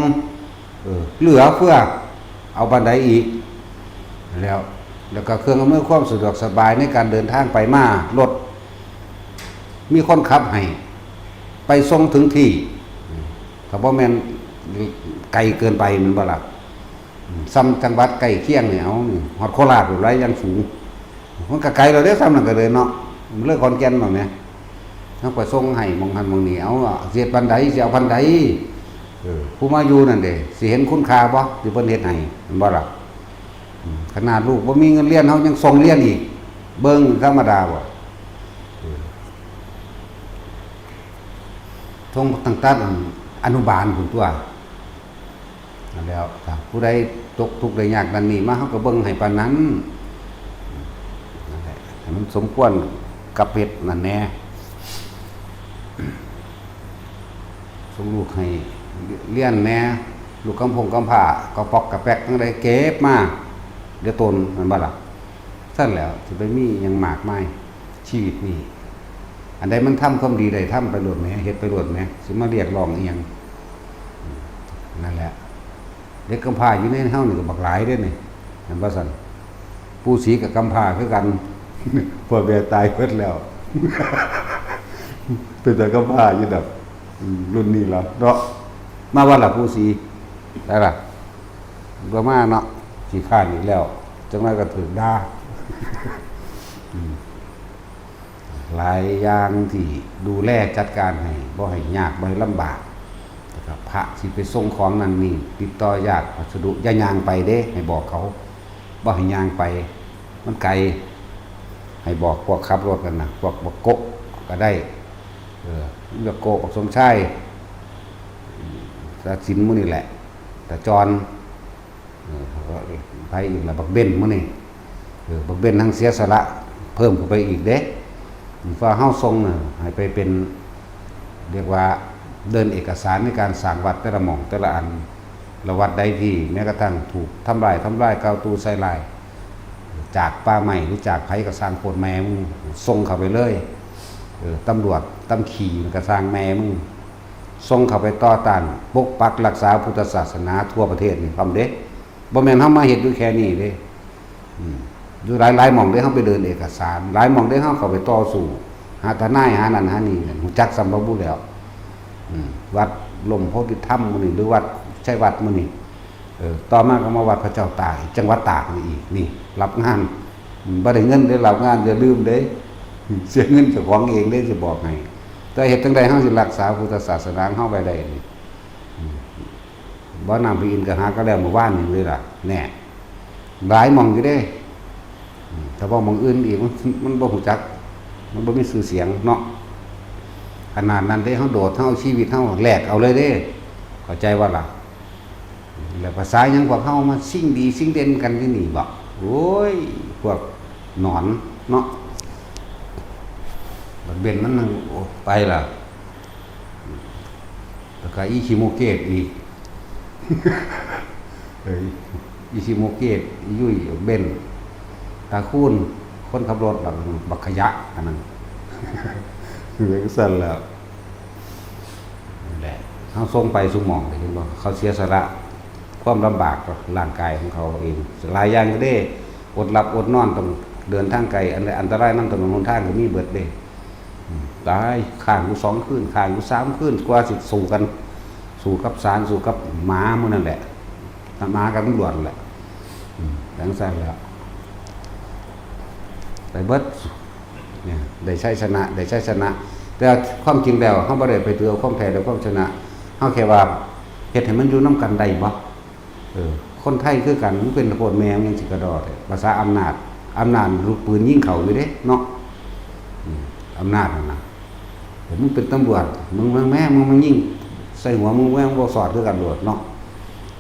เออ เหลือเฟือ เอาปานใดอีก แล้ว แล้วก็เครื่องอำนวยความสะดวกสบายในการเดินทางไปมา รถ มีคนขับให้ ไปส่งถึงที่ ถ้าบ่แม่นไกลเกินไป แม่นบ่ล่ะ อืม ส่ำจังหวัดใกล้เคียงนี่ เอานี่ ฮอดโคราชพู้นหลาย อย่างสูง มันก็ไกลแล้วเด้ ส่ำนั้นก็เลยเนาะ มันเลยขอนแก่นแล้วแหม เฮาไปส่งให้หม่องหั้นหม่องนี่ เอา สิเฮ็ดปานใด สิเอาปานใด เออ ผู้มาอยู่นั่นเด้ สิเห็นคุณค่าบ่ ที่เพิ่นเฮ็ดให้ แม่นบ่ล่ะ อืม ขนาดลูกบ่มีเงินเรียน เฮายังส่งเรียนอีก เบิ่งธรรมดาบ่ เออ ส่งตั้งแต่อนุบาลพู้นตั๊ว นั่นแหล้ว ถ้าผู้ใดตกทุกข์ได้ยากนั่นนี่มา เฮาก็เบิ่งให้ปานนั้น นั่นแหละ ให้มันสมควรกับเหตุนั่นแหน่ ส่งลูกให้เรียนแหน่ ลูกกำพงกำพร้า กระป๋อกกระแป๊กทั้งหลายเก็บมา เดี๋ยวตน แม่นบ่ล่ะ ซั่นแหล้ว สิไปมีหยังมากมาย ชีวิตนี้ อันใดมันทำความดีได้ ทำไปโลดแหม เฮ็ดไปโลดแหม สิมาเรียกร้องอิหยัง นั่นแหละ เด็กกำพร้าอยู่ในเฮานี่ก็บักหลายเด้นี่ แม่นบ่ซั่น ปู่ศรีก็กำพร้าคือกัน พ่อแม่ตายเบิดแล้ว เป็นแต่กำพร้าอยู่ดอก อืม รุ่นนี้ล่ะเนาะ มาวัดล่ะปู่ศรี ได้ล่ะ บ่มาเนาะ ขี้คร้านอีกแล้ว จักหน่อยก็ถืกด่า อืม หลายอย่างที่ดูแลจัดการให้ บ่ให้ยาก บ่ให้ลำบาก แล้วก็พระสิไปส่งของนั่นนี่ ติดต่อญาติพัสดุ อย่าย่างไปเด้ ให้บอกเขา บ่ให้ย่างไป มันไกล ให้บอกพวกขับรถนั่นน่ะ พวกบักโกะก็ได้ เออ บักโกะ บักสมชาย ตาสินหมู่นี่แหละ ตาจอน เออ ไผอีกล่ะ บักเบนหมู่นี่ เออ บักเบนทั้งเสียสละเพิ่มเข้าไปอีกเด้ เพราะเฮาส่งน่ะ ให้ไปเป็น เรียกว่าเดินเอกสารในการสร้างวัดแต่ละหม่องแต่ละอัน แล้ววัดใดที่แม้กระทั่งถูกทำร้าย ทำร้าย กล่าวตู่ใส่ร้าย จากป่าไม้หรือจากไผก็ซ่าง โคตรแม่มึง ส่งเข้าไปเลย เออ ตำรวจตำขี่มันก็ซ่างแม่มึง ส่งเข้าไปต่อต้าน ปกปักรักษาพุทธศาสนาทั่วประเทศนี่พร้อมเด้ บ่แม่นเฮามาเฮ็ดอยู่แค่นี้เด้ อืม อยู่หลายๆหม่องเด้ เฮาไปเดินเอกสาร หลายหม่องเด้ เฮาเข้าไปต่อสู้ หาทนาย หานั่นหานี่ ฮู้จักซ้ำบ่บุแล้ว อืม วัดร่มโพธิธรรมมื้อนี้ หรือวัดชัยวัฒน์มื้อนี้ เออ ต่อมาก็มาวัดพระเจ้าตาก จังหวัดตากนี่อีก นี่ รับงาน อืม บ่ได้เงินเด้ รับงาน อย่าลืมเด้ เสียเงินเจ้าของเองเด้ สิบอกให้ แต่เฮ็ดจั่งใดเฮาสิรักษาพุทธศาสนาของเฮาไว้ได้นี่ อืม บ่อน้ำพระอินทร์ก็หาก็แล้วมื้อวานนี้เลยล่ะ แน่ หลายหม่องอยู่เด้ อืม แต่ว่าหม่องอื่นอีก มัน มันบ่ฮู้จัก มันบ่มีชื่อเสียงเนาะ ขนาดนั้นเด้ เฮาโดด เฮาเอาชีวิตเฮาแลกเอาเลยเด้ เข้าใจบ่ล่ะ แล้วภาษาหยังพวกเฮามาสิ่งดีสิ่งเด่นกันที่นี่บ่ โอ้ย พวกหนอนเนาะ บักเบนมันนั่ง โอ้ ไปล่ะ แล้วก็อีชิโมเกตอีก เอ้ย อีชิโมเกต อียุ้ย เบน ตาคูน คนขับรถ บักขยะอันนั้น คือจั่งซั่นแหล้ว นั่นแหละ เฮาส่งไปสู่หม่อง เห็นบ่ เขาเสียสละความลำบากกับร่างกายของเขาเอง หลายอย่างอยู่เด้ อดหลับอดนอน ต้องเดินทางไกล อันใดอันตรายนำถนนหนทางก็มีเบิดเด้ อืม ตาย ค้างอยู่สองคืน ค้างอยู่สามคืน กว่าสิสู้กัน สู้กับศาล สู้กับหมาหมู่นั่นแหละ หมากับตำรวจแหละ อืม จั่งซั่นแหล้ว ไปเบิด เนี่ย ได้ชัยชนะ ได้ชัยชนะ แต่ความจริงแล้ว เฮาบ่ได้ไปถือเอาความแพ้หรือความชนะ เฮาแค่ว่าเฮ็ดให้มันอยู่นำกันได้บ่ เออ คนไทยคือกัน มันเป็นโคตรแม่มันยังสิกระดอแท้ ภาษาอำนาจ อำนาจลูกปืนยิงเข้าอยู่เด้เนาะ อืม อำนาจนั่นน่ะ ผมมึงเป็นตำรวจ มึง มึงแม่ มึง มึงยิงใส่หัวมึง แม่งบ่สอดคือกันโลดเนาะ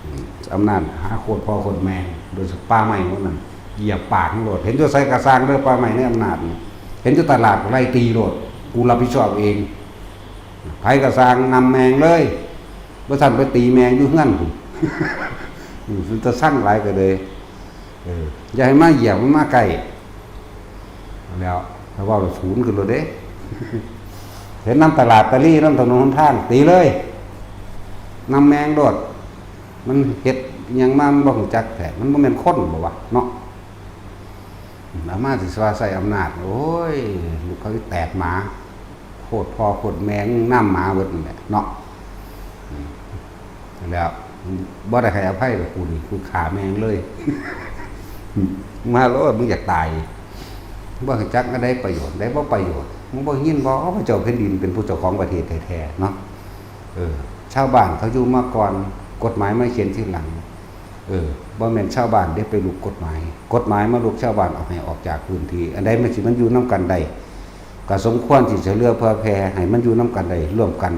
อืม อำนาจหาโคตรพ่อโคตรแม่ โดยเฉพาะป่าไม้พวกนั้น เหยียบปากมันโลด เห็นอยู่ไสก็ซ่างเด้อ ป่าไม้ในอำนาจนี่ เห็นอยู่ตลาดก็ไล่ตีโลด กูรับผิดชอบเอง ไผก็ซ่างนำแม่งเลย บ่ซั้นไปตีแม่งอยู่เฮือนพุ้น อืม มันจะสั่งหลายก็เลย เออ อย่าให้มาเหยียบ มันมาใกล้ แล้ว ถ้าเว้าแล้วศูนย์ขึ้นโลดเด้ เห็นนำตลาดตะลี่ นำถนนหนทาง ตีเลย นำแม่งโลด มันเฮ็ดอิหยังมา มันบ่ฮู้จักแท้ มันบ่แม่นคนบ่วะ เนาะ อามาสิว่าใช้อำนาจ โอ้ย ลูกเขาแตกหมา โคตรพ่อโคตรแม่ นำหมาเบิดนั่นแหละเนาะ อืม แล้ว บ่ได้ให้อภัยกับกูนี่ กูฆ่าแม่งเลย มาโลด มึงอยากตาย บ่รู้จักอันใดประโยชน์ ได้บ่ประโยชน์ มึงบ่ยินบ่ พระเจ้าแผ่นดินเป็นผู้เจ้าของประเทศแท้ๆ เนาะ เออ ชาวบ้านเขาอยู่มาก่อน กฎหมายมาเขียนทีหลัง เออ บ่แม่นชาวบ้านเด้ไปลุกกฎหมาย กฎหมายมาลุกชาวบ้าน เอาให้ออกจากพื้นที่ อันใดมันสิมันอยู่นำกันได้ ก็สมควรที่จะเหลือเผื่อแผ่ให้มันอยู่นำกันได้ร่วมกัน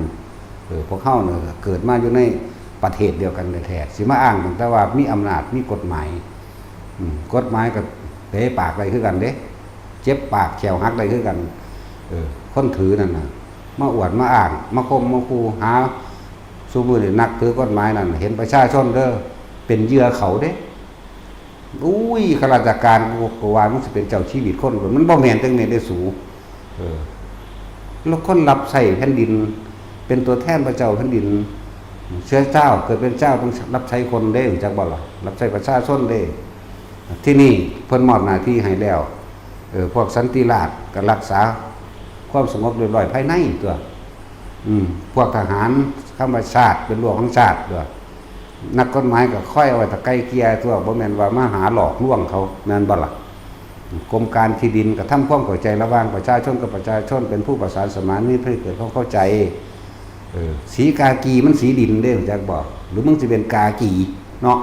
เออ พวกเฮาเนี่ยเกิดมาอยู่ในประเทศเดียวกันแท้ๆ สิมาอ้างตั้งแต่ว่ามีอำนาจ มีกฎหมาย อืม กฎหมายก็เตะปากได้คือกันเด้ เจ็บปากแข้วหักได้คือกัน เออ คนถือนั่นน่ะ มาอวดมาอ้าง มาข่มมาขู่ หา ซุมื้อนี้นักถือกฎหมายนั่น เห็นประชาชนเด้อ เป็นเหยื่อเขาเด้ อุ้ย ข้าราชการกูก็ว่ามันสิเป็นเจ้าชีวิตคน มันบ่แม่นจังแม่นเด้สู เออ แล้วคนรับใช้แผ่นดิน เป็นตัวแทนพระเจ้าแผ่นดิน เชื้อเจ้า เกิดเป็นเจ้าต้องรับใช้คนเด้ รู้จักบ่ล่ะ รับใช้ประชาชนเด้ ที่นี่เพิ่นมอบหน้าที่ให้แล้ว เออ พวกสันติราษฎร์ก็รักษาความสงบเรียบร้อยภายในตัว อืม พวกทหารธรรมชาติเป็นรั้วของชาติตัว นักกฎหมายก็คอยเอาไว้ตะไกเกลี่ยตัว บ่แม่นว่ามาหาหลอกลวงเขา แม่นบ่ล่ะ กรมการที่ดินก็ทำความเข้าใจระหว่างประชาชนกับประชาชน เป็นผู้ประสานสมานมิตรให้เกิดความเข้าใจ เออ สีกากีมันสีดินเด้ รู้จักบ่ หรือมึงสิเป็นกากีเนาะ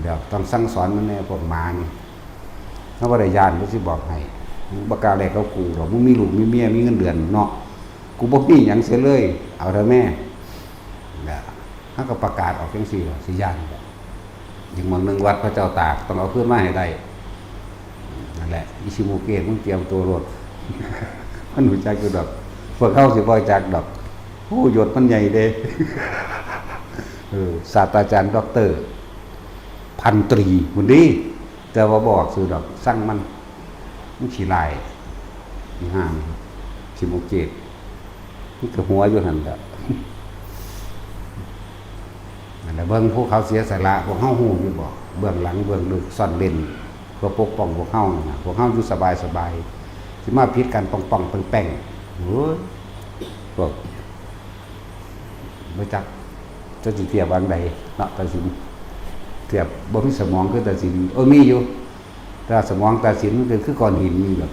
เดี๋ยวต้องสั่งสอนมันแน่ พวกหมานี่ เฮาบ่ได้ย้าน กูสิบอกให้ มึงบ่กล้าแลกกับกูดอก มึงมีลูกมีเมีย มีเงินเดือนเนาะ กูบ่มีหยังเสียเลย เอาเถอะแม่ นะ เฮาก็ประกาศออกจังซี่ล่ะ สิย้านบ่ อีกหม่องหนึ่งวัดพระเจ้าตาก ต้องเอาคืนมาให้ได้ นั่นแหละ อิชิโมเกะ มึงเตรียมตัวโลด มันรู้จักอยู่ดอก พวกเฮาสิบ่รู้จักดอก โอ้ ยศมันใหญ่เด้ เออ ศาสตราจารย์ด็อกเตอร์ พันตรีพุ้นเด้ แต่ว่าบ่ออกชื่อดอก ซังมัน มันขี้ร้าย อีห่านี่ สิบ่เกต มันก็หัวอยู่หั่นแหละ นั่นแหละ เบิ่งผู้เขาเสียสละ พวกเฮาฮู้อยู่บ่ เบื้องหลังเบื้องลึกซ่อนเร้น เพื่อปกป้องพวกเฮานั่นน่ะ พวกเฮาอยู่สบายๆ สิมาผิดกันป่องๆแป้งๆ โอ้ย พวก บ่จัก เจ้าสิเทียบว่าจั่งใดเนาะ ตาสิน เทียบบ่มีสมองคือตาสิน เออ มีอยู่ แต่สมองตาสินมันก็คือก้อนหินนี่แหละ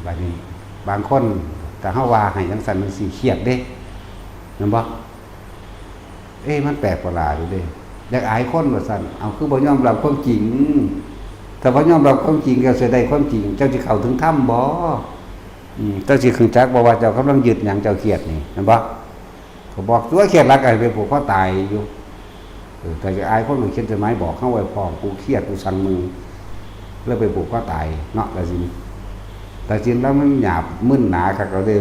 บัดนี้ บางคน ถ้าเฮาว่าให้จั่งซั้นจั่งซี้ เครียดเด้ แม่นบ่ เอ๊ะ มันแปลกประหลาดอยู่เด้ อยากอายคนว่าซั่น เอา คือบ่ยอมรับความจริง ถ้าบ่ยอมรับความจริง เจ้าสิได้ความจริง เจ้าสิเข้าถึงธรรมบ่ อืม เจ้าสิรู้จักบ่ว่าเจ้ากำลังยึดหยัง เจ้าเครียดนี่ แม่นบ่ ก็บอกตัว เครียดหลายก็ให้ไปผูกคอตายอยู่ เออ ถ้าอยากอายคนก็เขียนจดหมายบอกเฮาไว้พร้อม กูเครียด กูซังมึง แล้วไปผูกคอตายเนาะ ตาสิน ตาสินลาวมันหยาบมึนหนาคักเอาเด้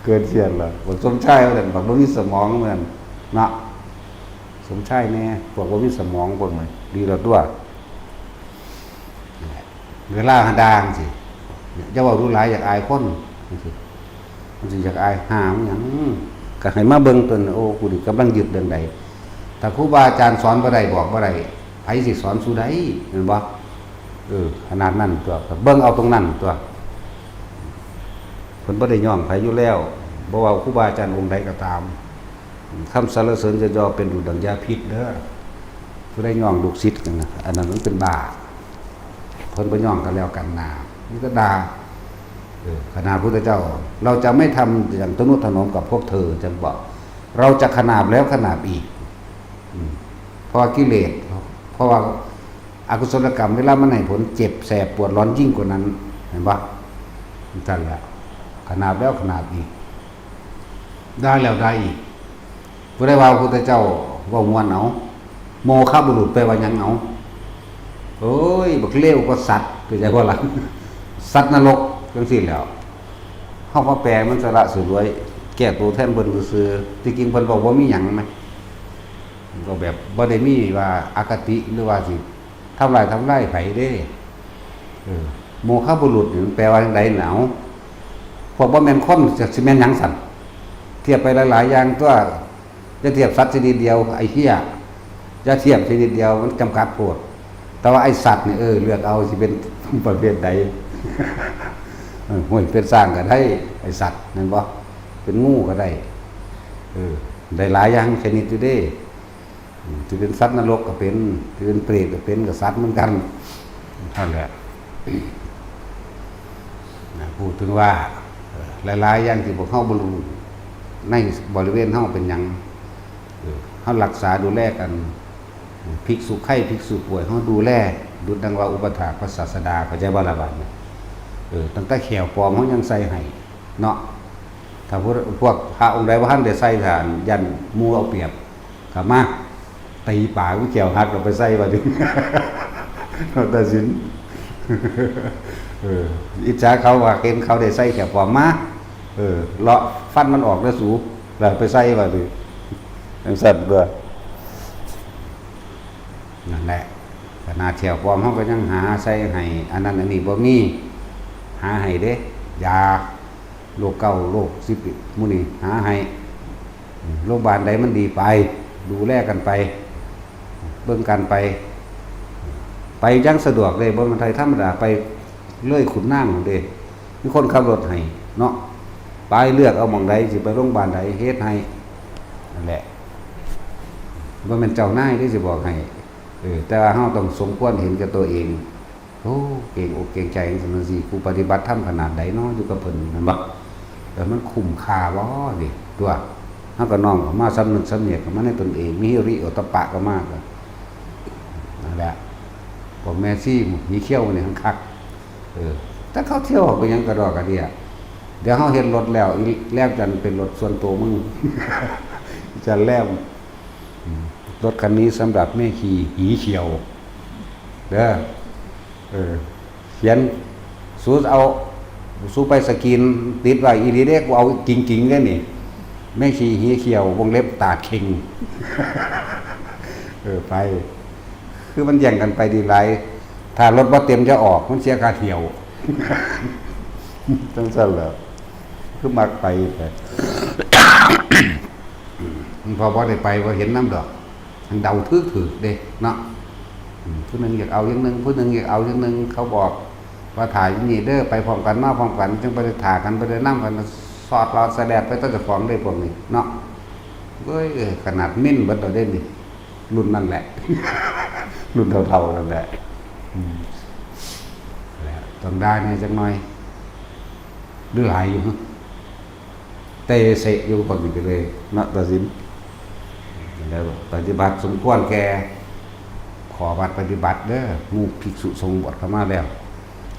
เกินเขียดแล้ว บักสมชายว่าซั่น บักบ่มีสมองว่าซั่นเนาะ สมชายแน่ พวกบ่มีสมองพวกนั้น ดีแล้วตัว เวลาหาด่าจั่งซี้ อย่าเว้าดูหลาย อยากอายคนจั่งซี้ มันสิอยากอายห่ามันหยัง ก็ให้มาเบิ่งตน โอ้ กูนี่กำลังยึดเรื่องใด ถ้าครูบาอาจารย์สอนบ่ได้ บอกบ่ได้ ไผสิสอนสูได้ แม่นบ่ เออ ขนาดนั้นตัว ก็เบิ่งเอาตรงนั้นตัว เพิ่นบ่ได้ย้องไผอยู่แล้ว บ่ว่าครูบาอาจารย์องค์ใดก็ตาม คำสรรเสริญเยินยอเป็นดุจดั่งยาพิษเด้อ ผู้ใดย้องลูกศิษย์นั่นน่ะ อันนั้นมันเป็นบ้า เพิ่นบ่ย้องกันแล้วกันนา มีแต่ด่า เออ ขนาดพุทธเจ้า เราจะไม่ทำอย่างทะนุถนอมกับพวกเธอ จั่งบอก เราจะขนาบแล้วขนาบอีก อืม เพราะว่ากิเลส เพราะว่าอกุศลกรรม เวลามันให้ผลเจ็บแสบปวดร้อนยิ่งกว่านั้น เห็นบ่ นั่นแหละ ขนาบแล้วขนาบอีก ด่าแล้วด่าอีก ผู้ใดว่าพระพุทธเจ้าเว้าม่วนเอา โมฆะบุรุษแปลว่าหยังเอา โอ้ย บักเลวกว่าสัตว์ เข้าใจบ่ล่ะ สัตว์นรก จั่งซี้แหล้ว เฮาก็แปลมันสละสลวย แก้ตัวแทนเพิ่นซื่อๆ ที่จริงเพิ่นเว้าบ่มีหยังนะ ก็แบบบ่ได้มีว่าอคติหรือว่าสิทำลายทำลายไผเด้ เออ โมฆะบุรุษนี่มันแปลว่าจั่งใดหนาว พวกบ่แม่นคนจะสิแม่นหยังสั่น เทียบไปหลายๆอย่างตัว จะเทียบสัตว์ชนิดเดียว ไอ้เหี้ย จะเทียบชนิดเดียวมันจำกัดโพด แต่ว่าไอ้สัตว์นี่ เออ เลือกเอาสิเป็นประเภทใด เออ ห้วย เป็นช้างก็ได้ ไอ้สัตว์ แม่นบ่ เป็นงูก็ได้ เออ ได้หลายอย่างชนิดอยู่เด้ อืม ที่เป็นสัตว์นรกก็เป็น ที่เป็นเปรตก็เป็น ก็สัตว์เหมือนกัน นั่นแหละ นะ พูดถึงว่า เอ่อ หลายๆอย่างที่พวกเฮาบ่รู้ ในบริเวณเฮาเป็นหยัง เออ เฮารักษาดูแลกัน ภิกษุไข้ภิกษุป่วย เฮาดูแล ดุจดังว่าอุปถากพระศาสดา เข้าใจบ่ล่ะบัดนี้ เออ ตั้งแต่แข้วปลอมเฮายังใส่ให้ เนาะ ถ้าพวก พวกพระองค์ใดบ่ทันได้ใส่ ถ้าย้านหมู่เอาเปรียบ ก็มา ตีปากมันแข้วหัก เอาไปใส่บัดนี้ ตัดสิน เออ อิจฉาเขาว่าเห็นเขาได้ใส่แข้วปลอมมา เออ เลาะฟันมันออกเด้อสู แล้วไปใส่บัดนี้ จั่งซั่นตัว นั่นแหละ ขนาดแข้วปลอมเฮาก็ยังหาใส่ให้ อันนั้นอันนี้บ่มี หาให้เด้ ยา โรคเกาต์ โรคซิฟิลิส หมู่นี้หาให้ โรงพยาบาลใดมันดีไป ดูแลกันไป เบิ่งกันไป ไปอย่างสะดวกเด้ บ่แม่นไทยธรรมดา ไปเลยขุนนางเด้ มีคนขับรถให้เนาะ ไปเลือกเอาหม่องใด สิไปโรงพยาบาลใด เฮ็ดให้ นั่นแหละ บ่แม่นเจ้านายเด้สิบอกให้ เออ แต่ว่าเฮาต้องสมควรเห็นแก่ตัวเอง โอ้ เกรงอกเกรงใจจั่งซี้ ผู้ปฏิบัติธรรมขนาดใดเนาะ อยู่กับเพิ่น แม่นบ่ เออ มันคุ้มค่าบ่นี่ ตัว เฮาก็น้อมเข้ามา สำนึกสำเนียกเข้ามาในตนเอง มีฮิริโอตตัปปะเข้ามา ก็นั่นแหละ พวกแม่ชีหมีเขี้ยวนี่มันคัก เออ แต่เขาเที่ยวก็ยังกระดอกกระเดี้ย เดี๋ยวเฮาเฮ็ดรถแล้ว อีแล้วจั่นเป็นรถส่วนตัวมึง จั่นแล้ว อืม รถคันนี้สำหรับแม่ชีหมีเขี้ยว เด้อ เออ เขียน สูเอา สูไปสกรีนติดไว้อีหลีเด้ กูเอาจริงๆเด้นี่ แม่ชีหีเขียว วงเล็บตาเข่ง เออ ไป คือมันแย่งกันไปดีหลาย ถ้ารถบ่เต็มจะออก มันเสียค่าเที่ยว จังซั่นแหละ คือมักไปไป พอบ่ได้ไป บ่เห็นนำดอก มันเดาถืกๆ เด้ เนาะ อืม ผู้หนึ่งอยากเอาอย่างหนึ่ง ผู้หนึ่งอยากเอาอย่างหนึ่ง เขาบอกว่าถ่ายอยู่นี่เด้อ ไปพร้อมกัน มาพร้อมกัน จังบ่ได้ถ่ากัน บ่ได้นำกัน สอดหลอดแสดดไปตั้งแต่ของได้พวกนี้ เนาะ เว้ย เออ ขนาดเม่นเบิดแล้วเด้นี่ รุ่นนั่นแหละ รุ่นเฒ่าๆ นั่นแหละ อืม แล้วต้องได้แหน่จักหน่อย หรือหลายอยู่ เตเสะอยู่พวกนี้ไปเลย เนาะ ตัดสิน แล้วปฏิบัติสมควรแก่ข้อวัดปฏิบัติเด้อ หมู่ภิกษุสงฆ์บวชเข้ามาแล้ว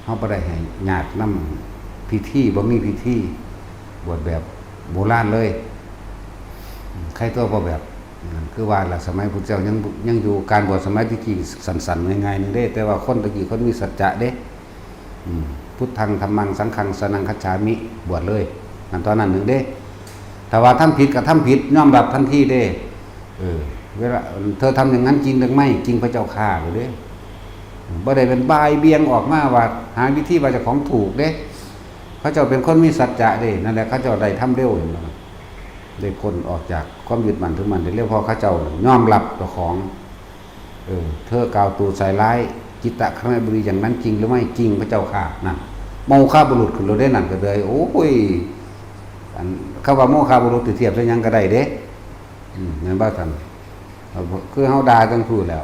เฮาบ่ได้ให้ญาตินำพิธี บ่มีพิธี บวชแบบโบราณเลย ใครตัวบ่แบบ นั่นคือว่าล่ะ สมัยพุทธเจ้ายัง ยังอยู่ การบวชสมัยตะกี้สั้นๆ ง่ายๆ นึงเด้ แต่ว่าคนตะกี้คนมีสัจจะเด้ อืม พุทธัง ธัมมัง สังฆัง สรณัง คัจฉามิ บวชเลย นั่นเท่านั้นนึงเด้ ถ้าว่าทำผิดก็ทำผิด ยอมรับทันทีเด้ เออ เวลาเธอทำอย่างนั้นจริงหรือไม่ จริงพระเจ้าข้า เลยเด้ บ่ได้เป็นบ่ายเบี่ยงออกมาว่า หาวิธีว่าเจ้าของถูกเด้ เขาเจ้าเป็นคนมีสัจจะเด้ นั่นแหละ เขาเจ้าได้ทำเร็ว เห็นบ่ล่ะ ได้พ้นออกจากความยึดมั่นถือมั่นได้เร็ว เพราะเขาเจ้ายอมรับเจ้าของ เออ เธอกล่าวตู่ใส่ร้ายจิตตคหบดีอย่างนั้นจริงหรือไม่ จริงพระเจ้าข้า นั่น โมฆะบุรุษขึ้นแล้วเด้ นั่นก็เลย โอ้ย อัน คำว่าโมฆะบุรุษเทียบใส่หยังก็ได้เด้ อืม แม่นบ่ซั่น เอา คือเฮาด่าจังพู้นแหล้ว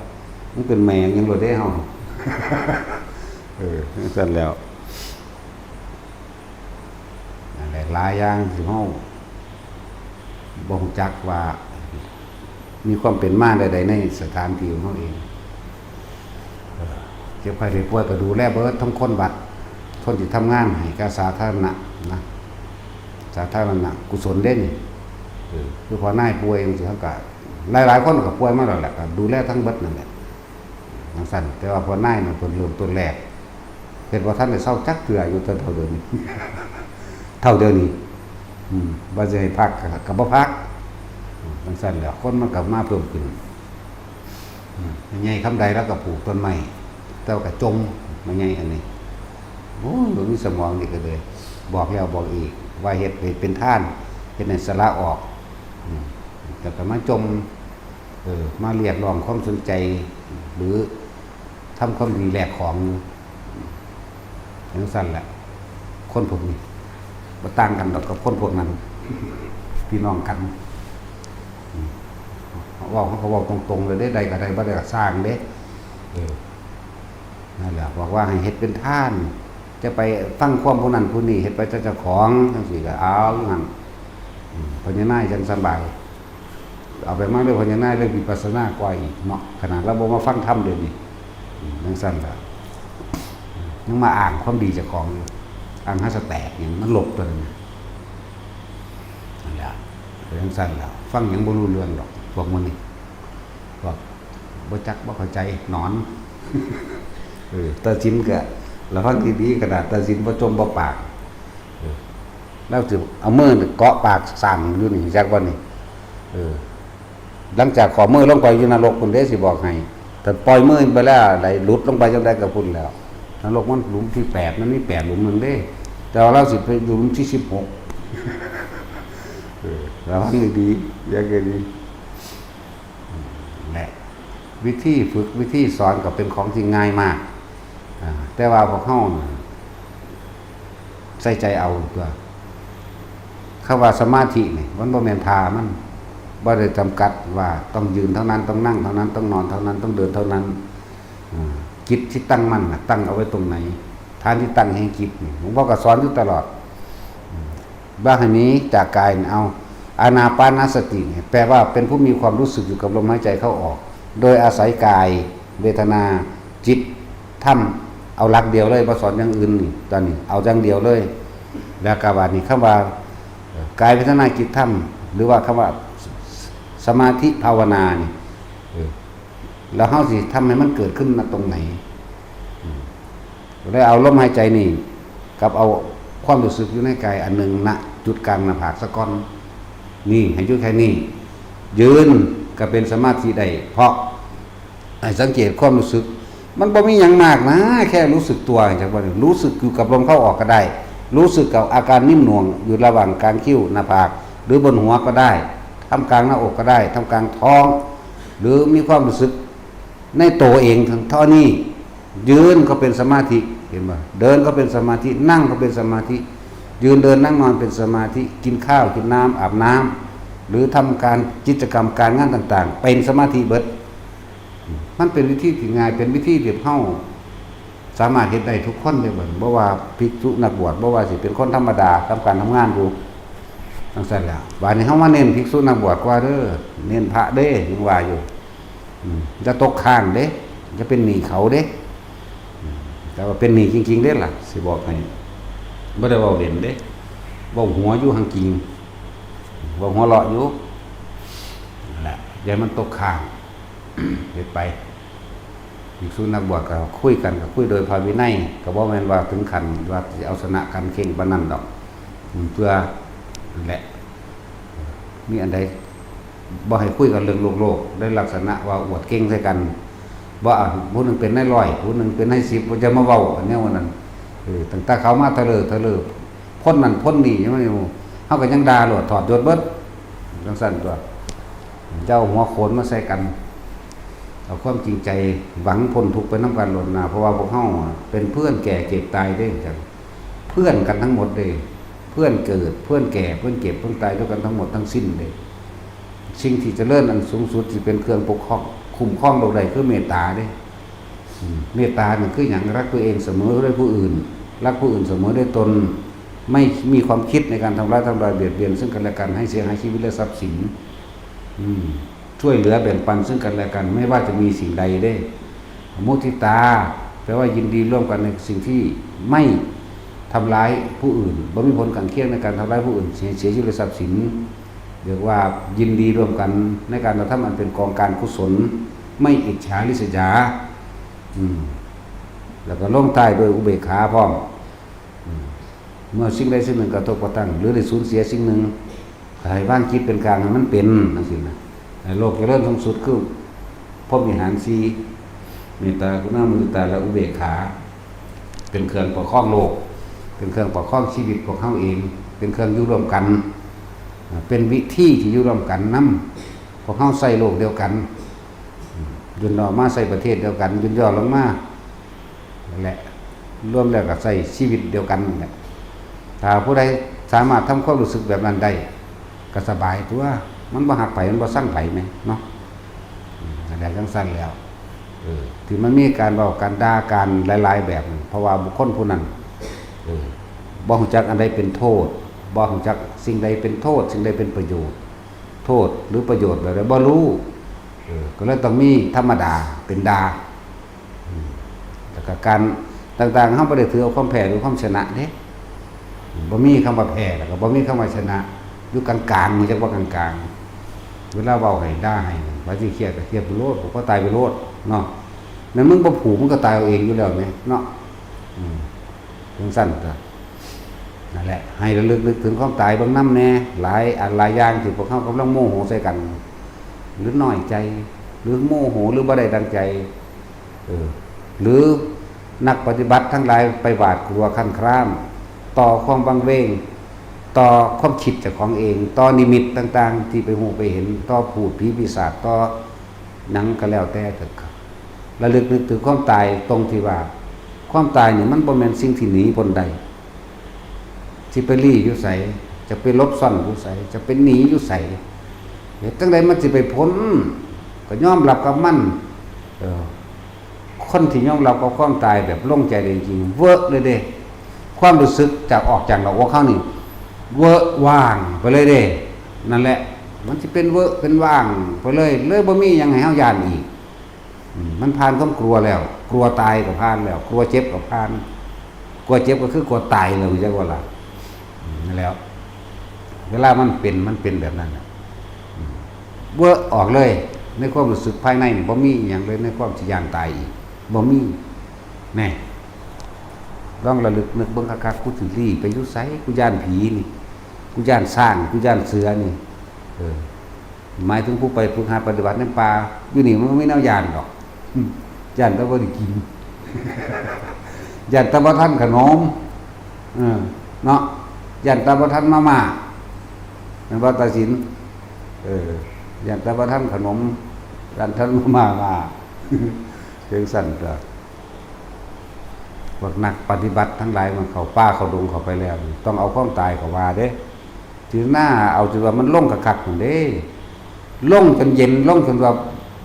มันเป็นแม่หยังโลดเด้เฮา เออ จังซั่นแหล้ว นั่นแหละ หลายอย่างที่เฮาบ่รู้จักว่า มีความเป็นมาใดๆ ในสถานที่ของเฮาเอง เออ เจ็บไข้ได้ป่วยก็ดูแลเบิดทั้งคนวัด คนที่ทำงานให้กับสาธารณะนะ สาธารณะกุศลเด้นี่ เออ คือพ่อนายป่วยจังซี่ เฮาก็ หลายๆ คนก็ป่วยมาแล้วแหละ ก็ดูแลทั้งเบิดนั่นแหละ จังซั่น แต่ว่าพ่อนายนั่นเพิ่นเริ่มต้นแรก เฮ็ดบ่ทันได้เซาจักเทื่อ อยู่แต่เท่าเดี๋ยวนี้ เท่าเดี๋ยวนี้ อืม ว่าสิให้พักก็ ก็บ่พัก อืม จังซั่นแหละ คนมันก็มาเพิ่มขึ้น อืม แม่ใหญ่คำใดแล้วก็ปลูกต้นไม้ แต่ว่าก็จม แม่ใหญ่อันนี้ โอ้ย บ่มีสมองนี่ก็เลย บอกแล้วบอกอีก ว่าเฮ็ดให้เป็นทาน เฮ็ดให้สละออก อืม แต่ก็มาจม เออ มาเรียกร้องความสนใจ หรือทำความดีแลกของ จังซั่นแหละ คนพวกนี้ บ่ต่างกันดอกกับคนพวกนั้น พี่น้องกัน อืม เว้า เขาก็เว้าตรงๆ เลยเด้ ได้ก็ได้ บ่ได้ก็ซ่างเด้ เออ นั่นแหละ บอกว่าให้เฮ็ดเป็นทาน จะไปฟังความผู้นั้นผู้นี้ เฮ็ดไปแต่เจ้าของ จังซี่ก็เอาอยู่หั่น อืม พ่อใหญ่นายจังสำบาย เอาไปมาเรื่องพ่อใหญ่นายเรื่องวิปัสสนากว่าอีกเนาะ ขนาดเราบ่มาฟังธรรมเดี๋ยวนี้ อืม จังซั่นล่ะ ยังมาอ้างความดีเจ้าของอยู่ อ้างหาสแตกหยัง มันหลบตัวนั้นน่ะ นั่นแหละ เป็นจังซั่นล่ะ ฟังหยังบ่รู้เรื่องดอก พวกมันนี่ พวกบ่จักบ่เข้าใจ หนอน เออ ตัดสินก็ ระวังดีๆ ขนาดตัดสินบ่จมบ่ปาก เออ แล้วสิเอามือเกาะปากสั่งอยู่นี่ จักบ่นี่ เออ หลังจากขอมือลงไปอยู่นรกพุ้นเด้ สิบอกให้ แต่ปล่อยมือไปแล้ว ได้หลุดลงไปจังใดก็พุ้นแล้ว นรกมันหลุมที่แปด มันมีแปดหลุมหนึ่งเด้ แต่ว่าเราสิไปอยู่หลุมที่สิบหก เออ ระวังดีๆ อย่างดี และวิธีฝึกวิธีสอนก็เป็นของที่ง่ายมาก อ่า แต่ว่าพวกเฮาน่ะใส่ใจเอาตัว คำว่าสมาธินี่ มันบ่แม่นท่า มันบ่ได้จำกัดว่าต้องยืนเท่านั้น ต้องนั่งเท่านั้น ต้องนอนเท่านั้น ต้องเดินเท่านั้น อ่า จิตที่ตั้งมั่นน่ะ ตั้งเอาไว้ตรงไหน ฐานที่ตั้งแห่งจิตนี่ หลวงพ่อก็สอนอยู่ตลอด อืม ว่าให้หนีจากกายนี่ เอา อานาปานสตินี่ แปลว่าเป็นผู้มีความรู้สึกอยู่กับลมหายใจเข้าออก โดยอาศัยกาย เวทนา จิต ธรรม เอาหลักเดียวเลย บ่สอนอย่างอื่นนี่ ตอนนี้ เอาอย่างเดียวเลย แล้วก็ว่านี่ คำว่า เอ่อ กาย เวทนา จิต ธรรม หรือว่าคำว่า ส- ส- สมาธิภาวนานี่ เออ แล้วเฮาสิทำให้มันเกิดขึ้น ณ ตรงไหน อืม ได้เอาลมหายใจนี่ กับเอาความรู้สึกอยู่ในกายอันหนึ่ง ณ จุดกลางหน้าผากซะก่อน นี่ให้อยู่แค่นี้ ยืนก็เป็นสมาธิได้ เพราะให้สังเกตความรู้สึก มันบ่มีหยังมากนะ แค่รู้สึกตัวจังว่ารู้สึกอยู่กับลมเข้าออกก็ได้ รู้สึกกับอาการนิ่มหน่วงอยู่ระหว่างกลางคิ้วหน้าผาก หรือบนหัวก็ได้ ท่ามกลางหน้าอกก็ได้ ท่ามกลางท้อง หรือมีความรู้สึกในตัวเองเท่านี้ ยืนก็เป็นสมาธิ เห็นบ่ เดินก็เป็นสมาธิ นั่งก็เป็นสมาธิ ยืนเดินนั่งนอนเป็นสมาธิ กินข้าวกินน้ำอาบน้ำ หรือทำการกิจกรรมการงานต่างๆ เป็นสมาธิเบิด มันเป็นวิธีที่ง่าย เป็นวิธีที่เฮาสามารถเฮ็ดได้ทุกคนเลยเบิ่ง บ่ว่าภิกษุนักบวช บ่ว่าสิเป็นคนธรรมดา ทำการทำงานอยู่ จังซั่นแหละ บาดนี้เฮามาเน้นภิกษุนักบวชกว่าเด้อ เน้นพระเด้ ยังว่าอยู่ อืม อย่าตกค้างเด้ อย่าเป็นหนี้เขาเด้ อืม แต่ว่าเป็นหนี้จริงๆเด้ล่ะ สิบอกให้ บ่ได้เว้าเล่นเด้ เว้าหัวอยู่หั่นจริง เว้าหัวเลาะอยู่ นั่นแหละ อย่าให้มันตกค้าง เฮ็ดไป ภิกษุนักบวชก็คุยกัน ก็คุยโดยพระวินัย ก็บ่แม่นว่าถึงขั้นว่าสิเอาชนะกันเข่งปานนั้นดอก อืม เพื่อนั่นแหละ มีอันใดบ่ให้คุยกันเรื่องโลกๆ ในลักษณะว่าอวดเก่งใส่กัน บ่ อ่ะ ผู้หนึ่งเป็นนายร้อย ผู้หนึ่งเป็นนายสิบ บ่จะมาเว้าอันแนวนั้น เออ ตั้งแต่เขามาทะเลอทะเลอ พ้นนั่นพ้นนี่ ยังไม่รู้ เฮาก็ยังด่าโลด ถอดยศเบิด จังซั่นตัว เจ้าหัวโขนมาใส่กัน เอาความจริงใจหวังพ้นทุกข์ไปนำกันโลดนา เพราะว่าพวกเฮาอะเป็นเพื่อนแก่เจ็บตายเด้จัง เพื่อนกันทั้งหมดเด้ เพื่อนเกิด เพื่อนแก่ เพื่อนเจ็บ เพื่อนตายด้วยกันทั้งหมดทั้งสิ้นเด้ สิ่งที่เจริญอันสูงสุดที่เป็นเครื่องปกครองคุ้มครองโลกได้คือเมตตาเด้ อืม เมตตานี่คือหยัง รักตัวเองเสมอด้วยผู้อื่น รักผู้อื่นเสมอด้วยตน ไม่มีความคิดในการทำร้ายทำลายเบียดเบียนซึ่งกันและกัน ให้เสียหายชีวิตและทรัพย์สิน อืม ช่วยเหลือแบ่งปันซึ่งกันและกัน ไม่ว่าจะมีสิ่งใดเด้ มุทิตา แปลว่ายินดีร่วมกันในสิ่งที่ไม่ทำร้ายผู้อื่น บ่มีผลข้างเคียงในการทำร้ายผู้อื่น เสีย เสียชีวิตและทรัพย์สิน เรียกว่ายินดีร่วมกันในการกระทำอันเป็นกองการกุศล ไม่อิจฉาริษยา อืม แล้วก็ลงท้ายด้วยอุเบกขาพร้อม อืม เมื่อสิ่งใดสิ่งหนึ่งกระทบกระทั่ง หรือได้สูญเสียสิ่งหนึ่ง ก็ให้วางจิตเป็นกลางให้มันเป็นจังซี้นะ ให้โลกเจริญสูงสุดคือพรหมวิหารสี่ เมตตา กรุณา มุทิตา และอุเบกขา เป็นเครื่องปกครองโลก เป็นเครื่องปกครองชีวิตพวกเฮาเอง เป็นเครื่องอยู่ร่วมกัน อ่า เป็นวิธีที่อยู่ร่วมกันนำ พวกเฮาใช้โลกเดียวกัน อืม ย่นย่อมาใช้ประเทศเดียวกัน ย่นย่อลงมา นั่นแหละ รวมแล้วก็ใช้ชีวิตเดียวกันนั่นแหละ ถ้าผู้ใดสามารถทำความรู้สึกแบบนั้นได้ ก็สบายตัว มันบ่ฮักไผ มันบ่ซังไผแหมเนาะ อืม นั่นแหละ จังซั่นแล้ว เออ ที่มันมีการเว้า การด่า การหลายๆแบบนั่น เพราะว่าบุคคลผู้นั้น เออ บ่ฮู้จักอันใดเป็นโทษ บ่ฮู้จักสิ่งใดเป็นโทษ สิ่งใดเป็นประโยชน์ โทษหรือประโยชน์แบบใดบ่รู้ เออ ก็เลยต้องมีธรรมดาเป็นดา อืม แล้วก็การต่างๆ เฮาบ่ได้ถือเอาความแพ้หรือความชนะเด้ บ่มีคำว่าแพ้ แล้วก็บ่มีคำว่าชนะ อยู่กลางๆ รู้จักว่ากลางๆ เวลาเว้าให้ด่าให้ ไผสิเครียดก็เครียดไปโลด ผูกคอตายไปโลดเนาะ แม่นมึงบ่ผูก มึงก็ตายเอาเองอยู่แล้วแหมเนาะ อืม จังซั่นก็ นั่นแหละ ให้ระลึกนึกถึงความตายเบิ่งนำแหน่ หลายอันหลายอย่างที่พวกเฮากำลังโมโหใส่กัน หรือน้อยใจ หรือโมโห หรือบ่ได้ดังใจ เออ หรือนักปฏิบัติทั้งหลายไปหวาดกลัวครั่นคราม ต่อความวังเวง ต่อความคิดเจ้าของเอง ต่อนิมิตต่างๆ ที่ไปฮู้ไปเห็น ต่อพูดผีปีศาจ ต่อหยังก็แล้วแต่เถิดครับ ระลึกนึกถึงความตายตรงที่ว่า ความตายนี่มันบ่แม่นสิ่งที่หนีพ้นได้ สิไปลี้อยู่ไส จะไปหลบซ่อนอยู่ไส จะไปหนีอยู่ไส เฮ็ดจั่งใดมันสิไปพ้น ก็ยอมรับกับมัน เออ คนที่ยอมรับกับความตายแบบลงใจได้จริง เวิร์กเลยเด้ ความรู้สึกจากออกจากหน้าอกเฮานี่ เวิร์กว่างไปเลยเด้ นั่นแหละ มันสิเป็นเวิร์กเป็นว่างไปเลย เลยบ่มีหยังให้เฮาย้านอีก อืม มันผ่านความกลัวแล้ว กลัวตายก็ผ่านแล้ว กลัวเจ็บก็ผ่าน กลัวเจ็บก็คือกลัวตายเลย รู้จักบ่ล่ะ อืม นั่นแหล้ว เวลามันเป็น มันเป็นแบบนั้นน่ะ อืม เวิร์กออกเลย ในความรู้สึกภายในนี่บ่มีอีหยังเลย ในความสิย้านตายอีก บ่มี แน่ ลองระลึกนึกเบิ่งคักๆ กูสิลี้ไปอยู่ไส กูย้านผีนี่ กูย้านช้าง กูย้านเสือนี่ เออ หมายถึงผู้ไปฝึกหัดปฏิบัติในป่า อยู่นี่มันบ่มีแนวย้านดอก อืม ย้านแต่บ่ได้กิน ย้านแต่บ่ทันขนม เออ เนาะ ย้านแต่บ่ทันมาม่า แม่นบ่ ตาสิน เออ ย้านแต่บ่ทันขนม ย้านทันมาม่ามา จั่งซั้นตั๊ว พวกนักปฏิบัติทั้งหลายมันเข้าป่าเข้าดงเข้าไปแล้วนี่ ต้องเอาความตายเข้าว่าเด้ ถือหน้าเอาจนว่ามันลงคักๆ นั่นเด้ ลงจนเย็น ลงจนว่า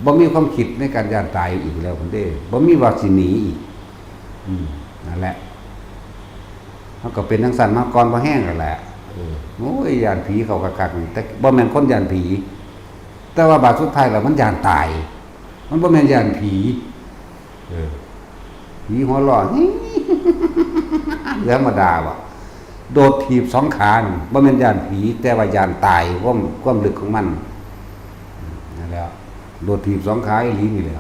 บ่มีความคิดในการย้านตายอีกแล้วนั่นเด้ บ่มีว่าสิหนีอีก อืม นั่นแหละ มันก็เป็นจั่งซั้นมาก่อนพอแฮงแล้วแหละ เออ โอ้ย ย้านผีเข้าคักๆ นี่ แต่บ่แม่นคนย้านผี แต่ว่าบาดสุดท้ายแล้วมันย้านตาย มันบ่แม่นย้านผี เออ ผีหัวเราะ ธรรมดาบ่ โดดถีบสองขานี่ บ่แม่นย้านผี แต่ว่าย้านตาย ความ ความลึกของมัน นั่นแหละ โดดถีบสองขาอีหลีนี่แหละ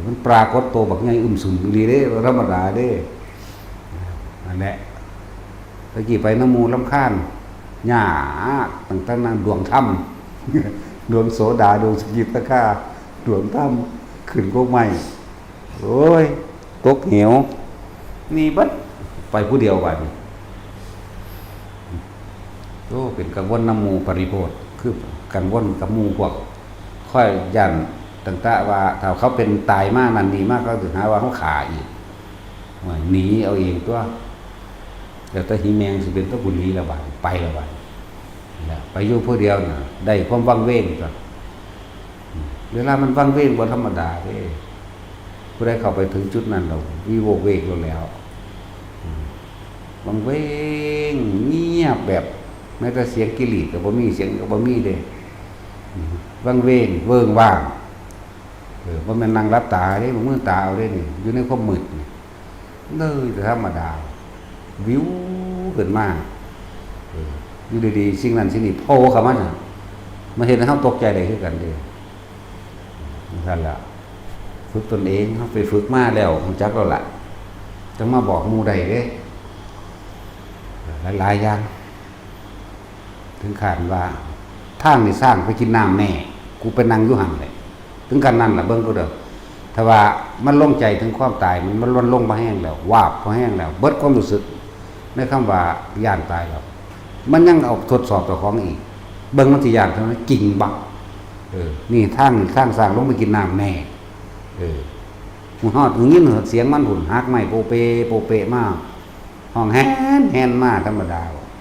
มันปรากฏตัวบักใหญ่อึมสุมอีหลีเด้ บ่ธรรมดาเด้ นั่นแหละ ตะกี้ไปนำหมู่รำคาญ ยาก ตั้งแต่นั้นดวงธรรม ดวงโสดา ดวงสกิทาคา ดวงธรรม ขึ้นกกไม้ โอ้ย ตกเหว นี่เบิด ไปผู้เดียวบัดนี้ โอ้ เป็นกังวลนำหมู่ปริโภท คือกังวลกับหมู่พวก คอยย้านตั้งแต่ว่าถ้าเขาเป็นตายมานั่นนี่มา เขาสิหาว่าเขาฆ่าอีก ว่าหนีเอาเองตั๊ว แล้วแต่หิแมงสิเป็นตั๊ว กูหนีแล้วบัด ไปแล้วบัด นั่นแหละ ไปอยู่ผู้เดียวน่ะ ได้ความวังเวงตั๊ว อืม เวลามันวังเวงบ่ธรรมดาเด้ ผู้ใดเข้าไปถึงจุดนั้นแล้ว วิโวกเวกแล้วแหล้ว อืม วังเวง เงียบแบบ แม้แต่เสียงกิริตก็บ่มี เสียงก็บ่มีเด้ อืม วังเวง เวิ้งว้าง เออ บ่แม่นนั่งหลับตาเด้ บ่มือตาเอาเด้นี่ อยู่ในความมืดนี่ เลยแต่ธรรมดา วิวขึ้นมา เออ อยู่ดีๆ สิ่งนั้นสิ่งนี้โผล่เข้ามาน่ะ มาเฮ็ดให้เราตกใจได้คือกันเด้ นั่นแหละ ฝึกตนเอง เราไปฝึกมาแล้ว รู้จักแล้วล่ะ จั่งมาบอกหมู่ได้เด้ หลายๆ อย่าง ถึงขั้นว่า ทางนี่สร้างไปกินน้ำแน่ กูไปนั่งอยู่หั่นแหละ ถึงขั้นนั้นล่ะ เบิ่งกูเด้อ ถ้าว่ามันลงใจถึงความตาย มัน มันลงบ่แฮงแล้ว วาบบ่แฮงแล้ว เบิดความรู้สึก ในคำว่าย้านตายแล้ว มันยังเอาทดสอบเจ้าของอีก เบิ่งมันสิย้านเท่านั้น จริงบ่ เออ นี่ทาง ทางสร้างลงไปกินน้ำแน่ เออ ฮอด ได้ยินเสียงมันพุ้น หักไม้โปเป โปเปมา ฮ้องแฮนแฮนมาธรรมดา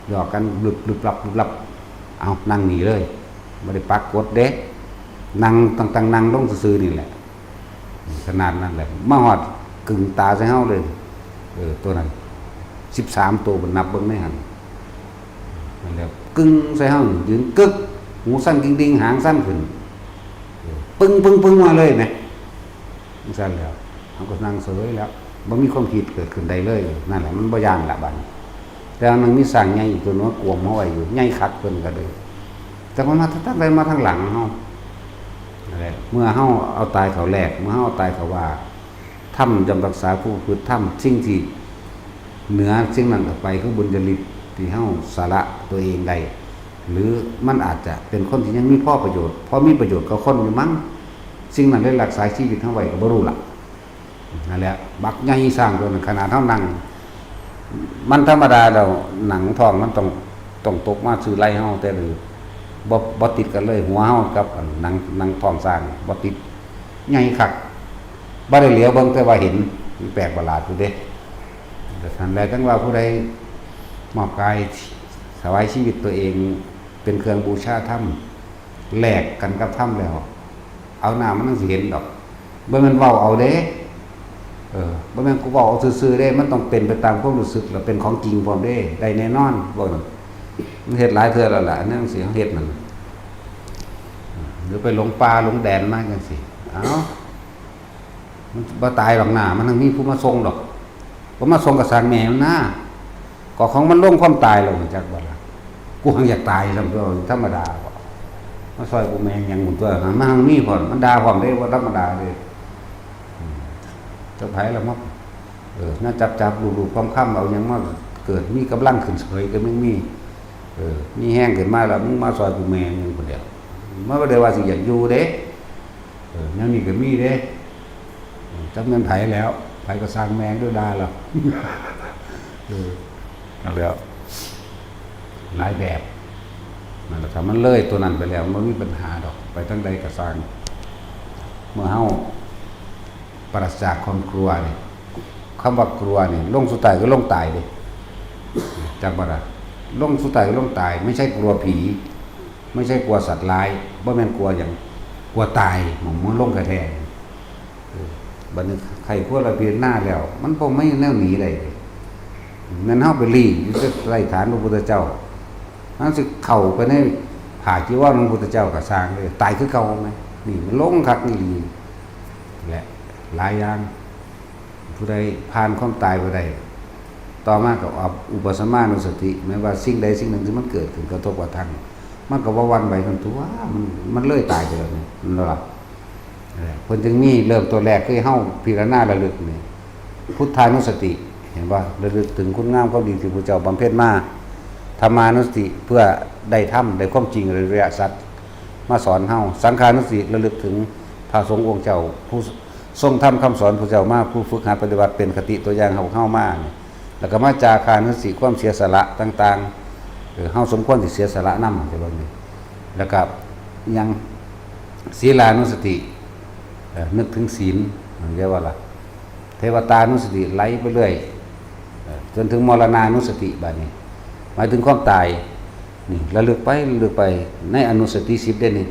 หยอกกันบลึบๆ ลับๆ เอา นั่งนี่เลย บ่ได้ปักกฎเด้ นั่ง ตั้งๆ นั่งลงซื่อๆ นี่แหละ ขนาดนั้นแหละ มาฮอดกึ่งตาใส่เฮาเลย เออ ตัวนั้น สิบสาม ตัว บ่นับเบิ่งในหั่น นั่นแหละ กึ่งใส่เฮา ยืนกึก หูสั่นกิ่งๆ หางสั่นขึ้น เออ ปึ้งๆๆ มาเลยแหม จั่งซั้นแหล้ว เฮาก็นั่งเสยแล้ว บ่มีความคิดเกิดขึ้นได้เลย นั่นแหละ มันบ่ย้านละบัดนี้ แต่ว่ามันมีสร้างใหญ่อีกตัวหนึ่งมากวมเฮาไว้อยู่ ใหญ่คักเพิ่นก็เลย แต่มันมาทางใด มาทางหลังเฮา นั่นแหละ เมื่อเฮาเอาตายเข้าแลก เมื่อเฮาเอาตายเข้าว่า ธรรมย่อมรักษาผู้ประพฤติธรรม สิ่งที่เหนือสิ่งนั้นออกไปคือบุญญาฤทธิ์ที่เฮาสละตัวเองได้ หรือมันอาจจะเป็นคนที่ยังมีพอประโยชน์ พอมีประโยชน์กับคนอยู่มั้ง สิ่งนั้นเลยรักษาชีวิตเฮาไว้ก็บ่รู้ล่ะ นั่นแหละ บักใหญ่สร้างตัวนั้น ขนาดเฮานั่ง มันธรรมดาแล้ว หนังท้องมันต้อง ต้องตกมาสู่ไหล่เฮา แต่หรือ บ่ บ่ติดกันเลย หัวเฮากับอันหนัง หนังท้องสร้างบ่ติด ใหญ่คัก บ่ได้เหลียวเบิ่งแต่ว่าเห็น มันแปลกประหลาดอยู่เด้ แต่นั้นแหละ จั่งว่าผู้ใดมอบกายถวายชีวิตตัวเองเป็นเครื่องบูชาธรรม แลกกันกับธรรมแล้ว เอาหน้ามันจั่งสิเห็นดอก บ่แม่นเว้าเอาเด้ เออ บ่แม่นกูเว้าเอาซื่อๆเด้ มันต้องเป็นไปตามความรู้สึก แล้วเป็นของจริงพร้อมเด้ ได้แน่นอน พวกนั้น มันเฮ็ดหลายเทื่อแล้วล่ะ อันนั้นสิเฮ็ดนั่น หรือไปหลงป่าหลงแดนมาจั่งซี้ เอ้า มันบ่ตายดอกหน้า มันยังมีผู้มาส่งดอก บ่มาส่งก็ซ่างแม่มันนา ก็ของมันลงความตายแล้ว จักบ่ล่ะ กูหังอยากตายซ้ำตัว ธรรมดาบ่ มาซอยกูแม่งหยังหมุนตัว มันหังมีพร้อม มันด่าพร้อมเด้ บ่ธรรมดาเด้ อืม เจ้าไผล่ะมา เออ น่าจับจับลูบๆ คำๆ เอาหยังมาเกิดมีกำลังขึ้นเสยก็ยังมี เออ มีแฮงขึ้นมาแล้ว มึงมาซอยกูแม่มึงคนเดียว มันบ่ได้ว่าสิอยากอยู่เด้ เออ แนวนี้ก็มีเด้ เออ จักแม่นไผแล้ว ไผก็ซ่างแม่งเด้อ ด่าแล้ว เออ นั่นแหล้ว หลายแบบ นั่นแหละ ถ้ามันเลยตัวนั้นไปแล้ว มันบ่มีปัญหาดอก ไปทางใดก็ซ่าง เมื่อเฮาปราศจากความกลัวนี่ คำว่ากลัวนี่ ลงสุดท้ายก็ลงตายเด้ จักบ่ล่ะ ลงสุดท้ายก็ลงตาย ไม่ใช่กลัวผี ไม่ใช่กลัวสัตว์ร้าย บ่แม่นกลัวหยัง กลัวตาย หม่องมันลงแท้ๆ เออ บัดนี้ไข้ควรละพิจารณาแล้ว มันบ่มีแนวหนีได้เด้ แม่นเฮาไปลี้อยู่ใต้ฐานพระพุทธเจ้า มันสิเข้าไปในผ้าจีวรของพระพุทธเจ้าก็ซ่างเลย ตายคือเก่าไหม นี่มันลงคักอีหลี และหลายอย่าง ผู้ใดผ่านความตายไปได้ ต่อมาก็เอาอุปสมานุสติ หมายว่าสิ่งใดสิ่งหนึ่งที่มันเกิดขึ้นกระทบกระทั่ง มันก็บ่หวั่นไหว มันตัว มัน มันเลยตายไปแล้วนี่ มันบ่ล่ะ เออ เพิ่นจึงมีเริ่มตัวแรกคือเฮาพิจารณาระลึกนี่ พุทธานุสติ เห็นบ่ ระลึกถึงคุณงามความดีที่พระเจ้าบำเพ็ญมา ธรรมานุสติ เพื่อได้ธรรม ได้ความจริงอริยสัจมาสอนเฮา สังขานุสติ ระลึกถึงพระสงฆ์องค์เจ้า ผู้ทรงธรรมคำสอนพระเจ้ามา ผู้ฝึกหัดปฏิบัติเป็นคติตัวอย่างให้พวกเฮามานี่ แล้วก็มาจาคานุสติ ความเสียสละต่างๆ เออ เฮาสมควรสิเสียสละนำ จั่งซี้เบิ่งนี่ แล้วก็ยังศีลานุสติ เอ่อ นึกถึงศีล เรียกว่าล่ะ เทวตานุสติไหลไปเรื่อย เอ่อ จนถึงมรณานุสติบัดนี้ หมายถึงความตาย นี่ ระลึกไป ระลึกไป ในอนุสติสิบเด้นี่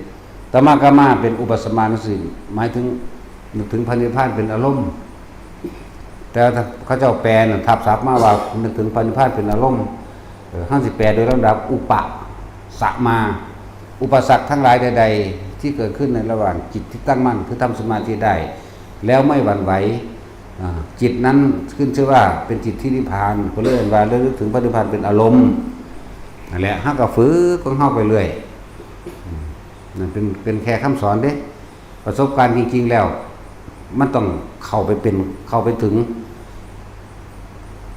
ต่อมาก็มาเป็นอุปสมานุสติ หมายถึงนึกถึงพระนิพพานเป็นอารมณ์ แต่ถ้าเขาเจ้าแปลน่ะ ทับศัพท์มาว่านึกถึงพระนิพพานเป็นอารมณ์ เออ เฮาสิแปลโดยลำดับ อุปสมา อุปสรรคทั้งหลายใดๆ ที่เกิดขึ้นในระหว่างจิตที่ตั้งมั่น คือทำสมาธิได้ แล้วไม่หวั่นไหว อ่า จิตนั้นขึ้นชื่อว่าเป็นจิตที่นิพพาน ก็เลยเรียกว่าระลึกถึงพระนิพพานเป็นอารมณ์ นั่นแหละ เฮาก็ฝึกของเฮาไปเรื่อย อืม นั่นเป็น เป็นแค่คำสอนเด้ ประสบการณ์จริงๆแล้ว มันต้องเข้าไปเป็น เข้าไปถึง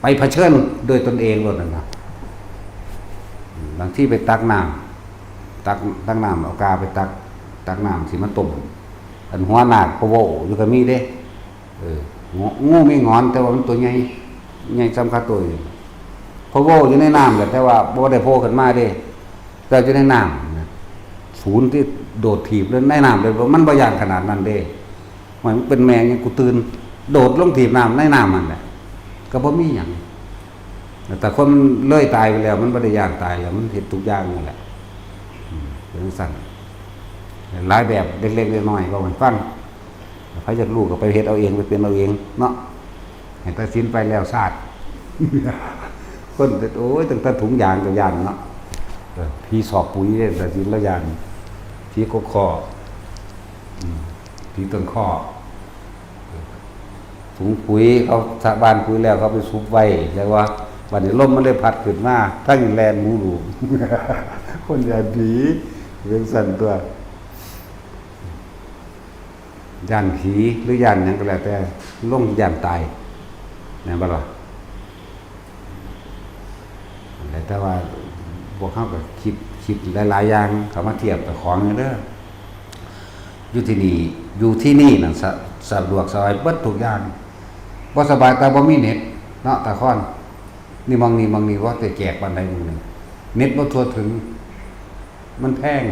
ไปเผชิญด้วยตนเองโลดนั่นนะ บางทีไปตักน้ำ ตัก ตักน้ำ เอากาไปตัก ตักน้ำสิมาต้ม อันหัวนาคพะโว้อยู่ก็มีเด้ เออ งู งูมีหงอน แต่ว่ามันตัวใหญ่ ใหญ่ส่ำขาโตอยู่ พะโว้อยู่ในน้ำแหละ แต่ว่าบ่ได้โผล่ขึ้นมาเด้ แต่อยู่ในน้ำนะ ศูนย์ที่โดดถีบเลยในน้ำเลย มันบ่ย่านขนาดนั้นเด้ มันเป็นแมงยังกูตื่น โดดลงถีบน้ำในน้ำมันแหละ ก็บ่มีหยัง แต่คนเลยตายไปแล้ว มันบ่ได้ย่านตายแล้ว มันเฮ็ดทุกอย่างนั่นแหละ อืม เป็นจั่งซั้น หลายแบบเล็กๆน้อยๆ เว้าให้ฟัง ไผอยากรู้ก็ไปเฮ็ดเอาเอง ไปเป็นเอาเองเนาะ ให้ตัดสินไปแล้วซาด คน โอ้ย ตั้งแต่ถุงยางก็ย่านเนาะ เออ ผีซอกปุ๋ยเนี่ยตัดสินแล้วย่าน ผีกกคอ อืม ผีต้นคอ เออ ถุงปุ๋ยเขาสะบ้านปุ๋ยแล้วเขาไปซุกไว้ แล้วว่า บัดนี้ลมมันเลยพัดขึ้นมา ทั้งแลนหมูหลูก คนย่านผี เป็นจั่งซั้นตัว ย่านผีหรือย่านหยังก็แล้วแต่ ลงย่านตาย แม่นบ่ล่ะ? แต่ว่าพวกเฮาก็คิด คิดหลายๆอย่างเข้ามาเทียบกับของนี่เด้อ อยู่ที่นี่ อยู่ที่นี่น่ะ สะ สะดวกสบายเบิดทุกอย่าง บ่สบายแต่บ่มีเน็ตเนาะ ตาคอน นี่หม่องนี่หม่องนี่ว่าแต่แจกปานใดหม่องนี่ เน็ตบ่ทั่วถึง มันแพง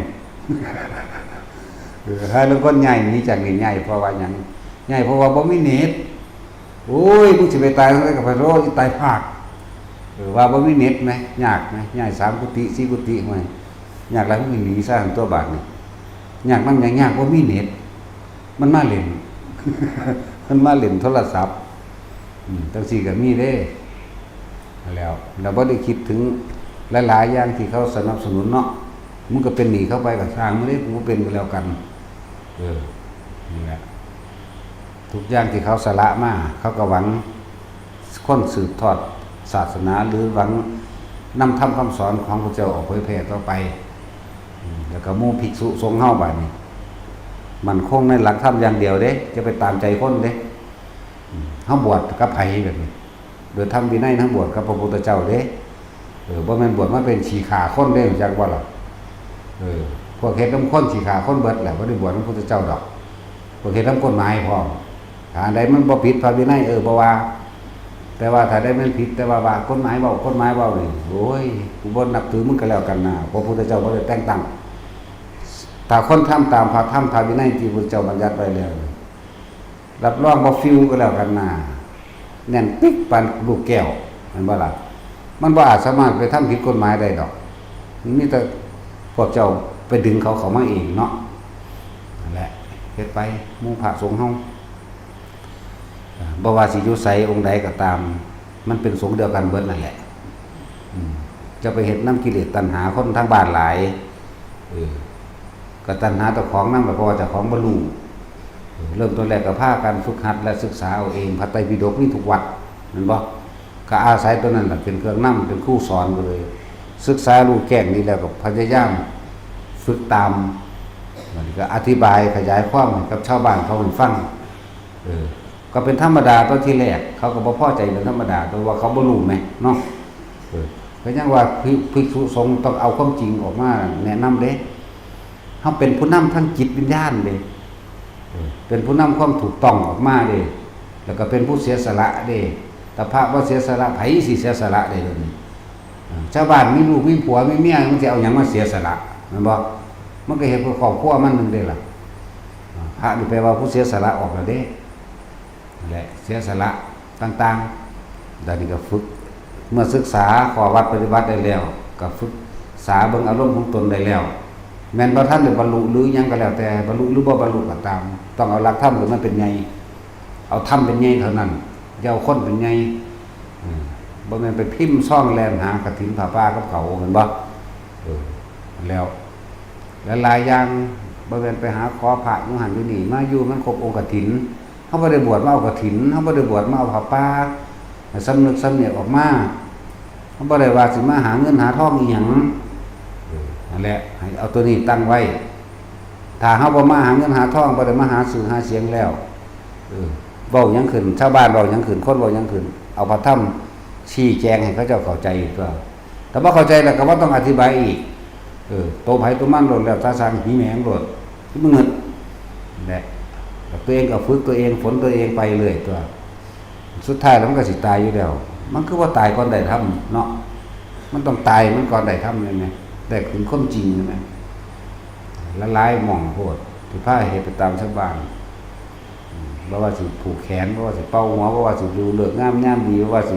เออ หลายคนย้ายหนีจากนี่ ย้ายเพราะว่าหยัง ย้ายเพราะว่าบ่มีเน็ต โอ้ย มึงสิไปตายทางใดก็ไปโลด อีตายพาก เออ ว่าบ่มีเน็ตแหม ยากแหม ย้ายสามกุฏิ สี่กุฏิ ห้วย ยากหลาย มึงหนีซะหั่นตั๊วบาดนี่ ยากนำหยัง ยากบ่มีเน็ต มันมาเล่น มันมาเล่นโทรศัพท์ อืม จั่งซี้ก็มีเด้ แล้ว แล้วบ่ได้คิดถึงหลายๆอย่างที่เขาสนับสนุนเนาะ มึงก็เป็นหนี้เขาไปก็ซ่างมึงเด้ กูบ่เป็นก็แล้วกัน เออ นี่แหละ ทุกอย่างที่เขาสละมา เขาก็หวังคนสืบทอดศาสนา หรือหวังนำธรรมคำสอนของพระเจ้าออกเผยแผ่ต่อไป อืม แล้วก็หมู่ภิกษุสงฆ์เฮาบาดนี้ มั่นคงในหลักธรรมอย่างเดียวเด้ จะไปตามใจคนเด้ อืม เฮาบวชกับไผแบบนี้ โดยธรรมวินัยทั้งบวชกับพระพุทธเจ้าเด้ เออ บ่แม่นบวชมาเป็นขี้ฆ่าคนเด้ รู้จักบ่ล่ะ? เออ พวกเฮ็ดนำคนขี้ฆ่าคนเบิดแหละ บ่ได้บวชนำพุทธเจ้าดอก พวกเฮ็ดนำกฎหมายพร้อม ถ้าอันใดมันบ่ผิดพระวินัย เออ บ่ว่า แต่ว่าถ้าใดมันผิด แต่ว่าว่ากฎหมายเว้า กฎหมายเว้านี่ โอ้ย กูบ่นับถือมึงก็แล้วกันนะ เพราะพุทธเจ้าบ่ได้แต่งตั้ง ถ้าคนทำตามพระธรรมพระวินัยที่พุทธเจ้าบัญญัติไว้แล้ว รับรองบ่ฟิวก็แล้วกันนะ แน่นปิ๊กปานลูกแก้ว แม่นบ่ล่ะ? มันบ่อาจสามารถไปทำผิดกฎหมายได้ดอก มันมีแต่พวกเจ้าไปดึงเขาเข้ามาเองเนาะ นั่นแหละ เฮ็ดไป หมู่พระสงฆ์เฮา อ่า บ่ว่าสิอยู่ไสองค์ใดก็ตาม มันเป็นสงฆ์เดียวกันเบิดนั่นแหละ อืม จะไปเฮ็ดนำกิเลสตัณหาคนทางบ้านหลาย เออ ก็ตัณหาเจ้าของนำล่ะ เพราะว่าเจ้าของบ่รู้ เออ เริ่มต้นแรกก็พากันฝึกหัดและศึกษาเอาเอง พระไตรปิฎกมีทุกวัด แม่นบ่? ก็อาศัยตัวนั้นล่ะเป็นเครื่องนำ เป็นครูสอนไปเลย ศึกษารู้แจ้งดีแล้วก็พยายามฝึกตาม มันก็อธิบายขยายความให้กับชาวบ้านเขาให้ฟัง เออ ก็เป็นธรรมดาตอนที่แรก เขาก็บ่พอใจเป็นธรรมดา เพราะว่าเขาบ่รู้แหมเนาะ เออ ก็ยังว่าภิ- ภิกษุสงฆ์ต้องเอาความจริงออกมาแนะนำเด้ เฮาเป็นผู้นำทางจิตวิญญาณเด้ เออ เป็นผู้นำความถูกต้องออกมาเด้ แล้วก็เป็นผู้เสียสละเด้ ถ้าพระบ่เสียสละ ไผสิเสียสละได้เดี๋ยวนี้? เออ ชาวบ้านมีลูกมีผัวมีเมีย มันสิเอาหยังมาเสียสละ แม่นบ่? มันก็เฮ็ดเพื่อครอบครัวมันหนึ่งเด้ล่ะ เออ พระนี่แปลว่าผู้เสียสละออกแล้วเด้ นั่นแหละ เสียสละต่างๆ เดี๋ยวนี้ก็ฝึก เมื่อศึกษาข้อวัดปฏิบัติได้แล้ว ก็ฝึกษาเบิ่งอารมณ์ของตนได้แล้ว แม่นบ่ทันได้บรรลุหรือหยังก็แล้วแต่ บรรลุหรือบ่บรรลุก็ตาม ต้องเอาหลักธรรมขึ้นมาเป็นใหญ่ เอาธรรมเป็นใหญ่เท่านั้น อย่าเอาคนเป็นใหญ่ เออ บ่แม่นไปพิมพ์ซองแล่นหากฐินผ้าป่ากับเขา แม่นบ่? เออ แล้ว หลายๆอย่าง บ่แม่นไปหาขอพระอยู่หั่นอยู่นี่ มาอยู่มันครบองค์กฐิน เฮาบ่ได้บวชมาเอากฐิน เฮาบ่ได้บวชมาเอาผ้าป่า ให้สำนึกสำเนียกออกมา เฮาบ่ได้ว่าสิมาหาเงินหาทองอีหยัง เออ นั่นแหละ ให้เอาตัวนี้ตั้งไว้ ถ้าเฮาบ่มาหาเงินหาทอง บ่ได้มาหาชื่อหาเสียงแล้ว เออ เว้าหยังขึ้น ชาวบ้านเว้าหยังขึ้น คนเว้าหยังขึ้น เอาพระธรรมชี้แจงให้เขาเจ้าเข้าใจตัว ถ้าบ่เข้าใจแล้วก็บ่ต้องอธิบายอีก เออ โตไผโตมันโลด แล้วแต่สร้างหีแหมงโลด มันเงิด แหละ ตัวเองก็ฝึกตัวเอง ฝนตัวเองไปเรื่อยตัว สุดท้ายแล้วมันก็สิตายอยู่แล้ว มันคือว่าตายก่อนได้ธรรมเนาะ มันต้องตายมันก่อนได้ธรรมแม่นไหม? ได้ถึงความจริงแม่นไหม? หลายๆหม่องโพด ที่พาเฮ็ดไปตามชาวบ้าน อืม บ่ว่าสิผูกแขน บ่ว่าสิเป่าหัว บ่ว่าสิดูฤกษ์งามยามดี บ่ว่าสิ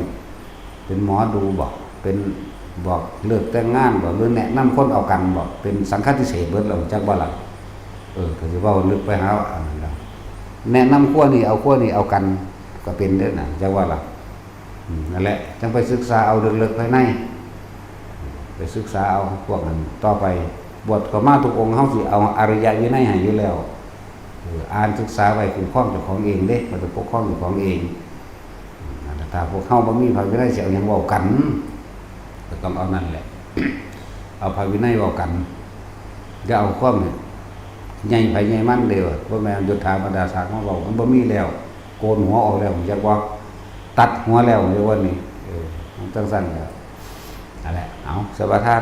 เป็นหมอดูบ่ เป็นบอกเลิกแต่งงานบ่ หรือแนะนำคนเอากันบ่ เป็นสังฆาทิเศษเบิดแล้ว จักบ่ล่ะ? เออ ก็สิเว้าลึกไปหาอันนั้นแล้ว แนะนำครัวนี่เอาครัวนี่เอากัน ก็เป็นเด้อนะ จักว่าล่ะ? อืม นั่นแหละ จังไปศึกษาเอาเลิกๆภายใน ไปศึกษาเอาพวกนั้นต่อไป บวชเข้ามาทุกองค์ เฮาสิเอาอริยวินัยให้อยู่แล้ว เออ อ่านศึกษาไว้คุ้มครองเจ้าของเองเด้ มันจะปกครองเจ้าของเอง อืม นั่นล่ะ ถ้าพวกเฮาบ่มีพระวินัยสิเอาหยังเว้ากัน ก็ต้องเอานั่นแหละ เอาพระวินัยเว้ากัน อย่าเอาความใหญ่ไผใหญ่มันเด้อ บ่แม่นยศถาบรรดาศักดิ์มาเว้า มันบ่มีแล้ว โกนหัวออกแล้ว จักว่าตัดหัวแล้ว จักว่านี่ เออ มันจังซั่นแหละ นั่นแหละ เอา สมาทาน